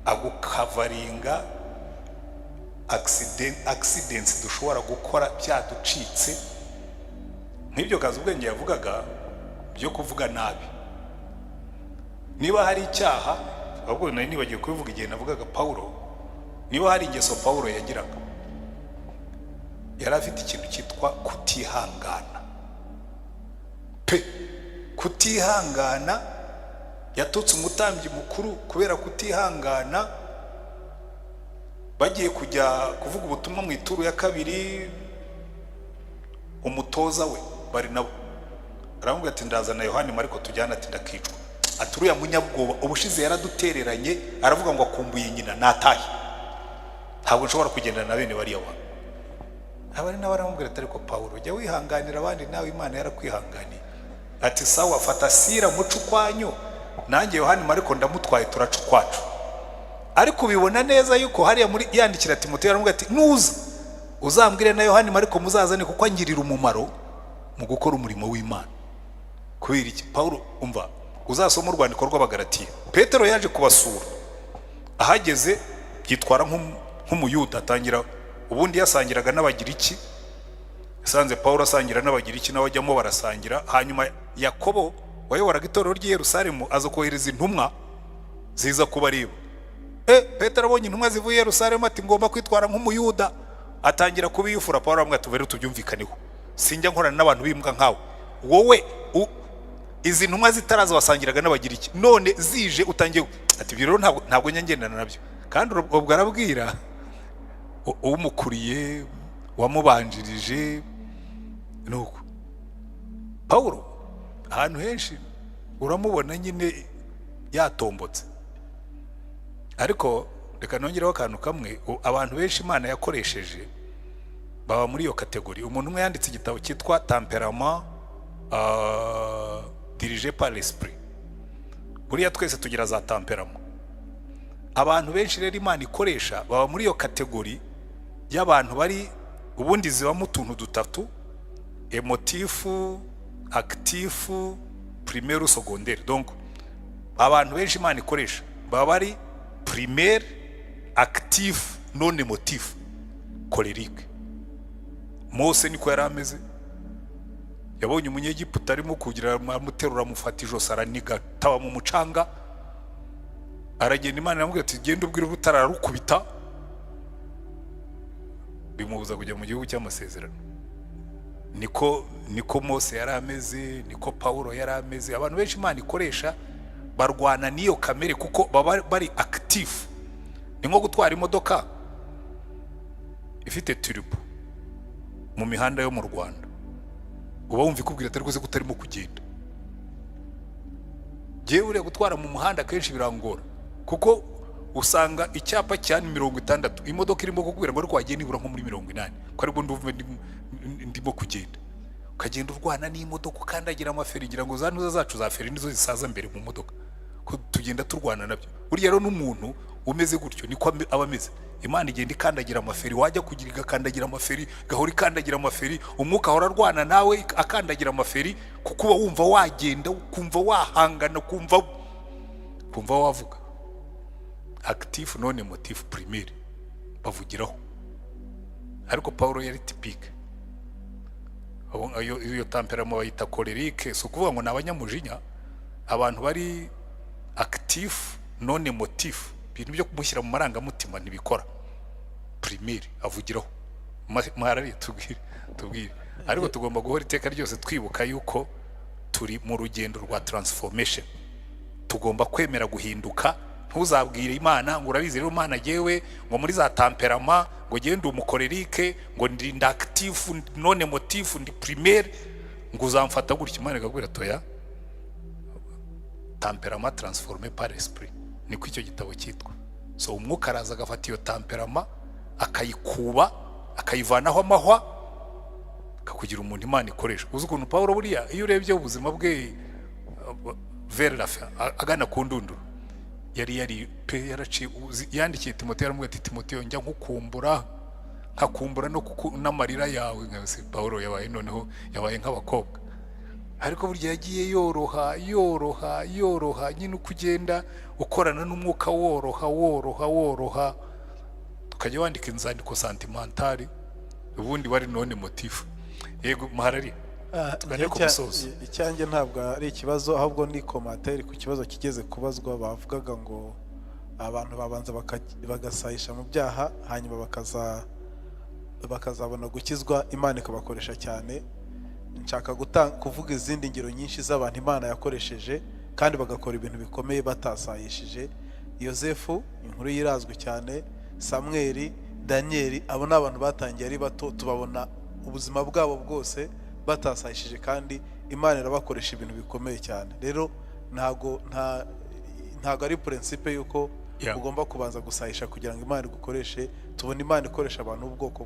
Agukavaringa accidents dushobora gukora byaducitse, nk'ibyo kazi ubwenge yavugaga byo kuvuga nabi. Niba hari icyaha, ahubwo nari nibagiwe kubivuga igihe navugaga Pawulo, niba hari ingeso Pawulo yagiraga, yari afite ikintu cyitwa kutihangana pe, kutihangana. Yatutse umutambyi mukuru kubera kutihangana. Bagiye kujya kuvuga ubutumwa mu ituru ya kabiri, umutoza we bari nabo aramubwira ati: "Ndazana Yohani Mariko tujyane." Ati: "Ndakicwa." Ati: "Uriya munyabwoba, ubushize yaradutereranye, aravuga ngo akumbuye nyina, natahe, ntabwo nshobora kugendana na bene bariya bantu." Abari nabo aramubwira ati: "Ariko Pawulo, jya wihanganira abandi, nawe Imana yarakwihanganiye." Ati: "Sawa, fata Sira muce ukwanyu, nanjye Yohani Mariko ndamutwaye, turaca ukwacu." Ariko ubibona neza yuko hariya muri yandikira Timoteyo aramubwira ati: "Nuza uzambwire na Yohani Mariko muzazane, kuko angirira umumaro mu gukora umurimo w'Imana." Kubera iki? Pawulo, umva, uzasoma urwandiko rw'Abagaratiya. Petero yaje kubasura, ahageze yitwara nk'Umuyuda, atangira ubundi yasangiraga n'Abagiriki. Yasanze Pawulo asangira n'Abagiriki, nawe ajyamo barasangira. Hanyuma Yakobo wayoboraga itorero ry'i Yerusalemu aza kohereza intumwa ziza kubareba. Petero abonye intumwa zivuye i Yerusalemu ati: "Ngomba kwitwara nk'Umuyuda." Atangira kubiyufura. Pawulo aramubwira ati: "Rero tubyumvikaneho, sinjya nkorana n'abantu b'imbwa nkawe. Wowe izi ntumwa zitaraza wasangiraga n'Abagiriki, none zije utangiye." Ati: "Ibyo rero ntabwo njya ngendana nabyo." Kandi ubwo arabwira umukuriye wamubanjirije. Nuko Pawulo ahantu henshi uramubona nyine yatombotse. Ariko reka nongereho akantu kamwe. Abantu benshi Imana yakoresheje baba muri iyo catégorie. Umuntu umwe yanditse igitabo cyitwa Tempérament dirigé par l'esprit. Buriya twese tugira za tempérament. Abantu benshi rero Imana ikoresha baba muri iyo catégorie y'abantu bari, ubundi zibamo utuntu dutatu: émotif, actif, primaire, secondaire. Donc abantu benshi Imana ikoresha baba bari primaire, actif, non émotif, colérique. Mose niko yari ameze. Yabonye Umunyegiputa arimo kugira amuterura, amufata ijosi, araniga, taba mu mucanga, aragenda. Imana iramubwira ati: "Genda ubwire urutare." Ararukubita, bimubuza kujya mu gihugu cy'amasezerano. Niko Mose yari ameze, niko Pawulo yari ameze. Abantu benshi Imana ikoresha barwana n'iyo kamere kuko baba bari actif. Ni nko gutwara imodoka ifite turbo mu mihanda yo mu Rwanda, uba wumva ikubwira atari ko utarimo kugenda. Ngewe uriya gutwara mu muhanda akenshi birangora, kuko usanga icyapa cya 60, imodoka irimo kukubwira ngo ariko wagiye nibura nko muri 80, ko aribwo ndumva ndimo kugenda. Ukagenda urwana n'imodoka, ukandagira amaferi, ngira ngo za ntuza zacu za feri nizo zisaza mbere mu modoka, ko tugenda turwana nabyo. Burya rero n'umuntu umeze gutyo niko aba ameze. Imana igenda ikandagira amaferi, wajya kugira igakandagira amaferi, gahora ikandagira amaferi, umwuka ahora arwana nawe akandagira amaferi, kuko uba wumva wagenda, ukumva wahangana, kumva wavuga. Actif, non émotif, primaire, bavugiraho. Ariko Paul yari typique. Iyo tempérament bayita colérique. Si ukuvuga ngo ni abanyamujinya. Abantu bari actif, non émotif, ibintu byo kumushyira mu marangamutima ntibikora. Primaire, avugiraho. Mwarariye, tubwire. Ariko tugomba guhora iteka ryose twibuka yuko turi mu rugendo rwa transformation, tugomba kwemera guhinduka. Ntuzabwire Imana ngo: "Urabizi rero Imana, jyewe ngo muri za tempérament ngo jyewe ndi umu colérique, ngo ndi actif, non émotif, ndi primaire, ngo uzamfata gutya." Imana ikakubwira: "Toya, tempérament transformé par esprit." Niko icyo gitabo cyitwa. So umwuka araza agafata iyo tempérament, akayikuba, akayivanaho amahwa, akakugira umuntu Imana ikoresha. Uzi ukuntu Paul buriya, iyo urebye ubuzima bwe vers la fin, agana ku ndunduro, yari pe yaraciye. Yandikiye Timoteyo, aramubwira ati: "Timoteyo, njya nkukumbura Nkakumbura no n'amarira yawe. Nka se Pawulo yabaye, noneho yabaye nk'abakobwa, ariko burya yagiye yoroha, yoroha, yoroha nyine. Uko ugenda ukorana n'umwuka, woroha, woroha, woroha, ukajya wandika inzandiko sentimentale, ubundi wari non émotif. Yego, muharari. Tugane ku musozo. Icyanjye ntabwo ari ikibazo, ahubwo ni commentaire ku kibazo kigeze kubazwa. Bavugaga ngo abantu babanza bagasayisha mu byaha, hanyuma bakazabona gukizwa, Imana ikabakoresha cyane. Nshaka kuvuga izindi ngero nyinshi z'abantu Imana yakoresheje kandi bagakora ibintu bikomeye batasayishije. Yosefu, inkuru yirazwi cyane, Samweli, Daniyeli, abo ni abantu batangiye ari bato, tubabona ubuzima bwabo bwose batasayishije, kandi Imana irabakoresha ibintu bikomeye cyane. Rero ntago ari principe y'uko ugomba kubanza gusayisha kugira ngo Imana igukoreshe. Tubona Imana ikoresha abantu b'ubwoko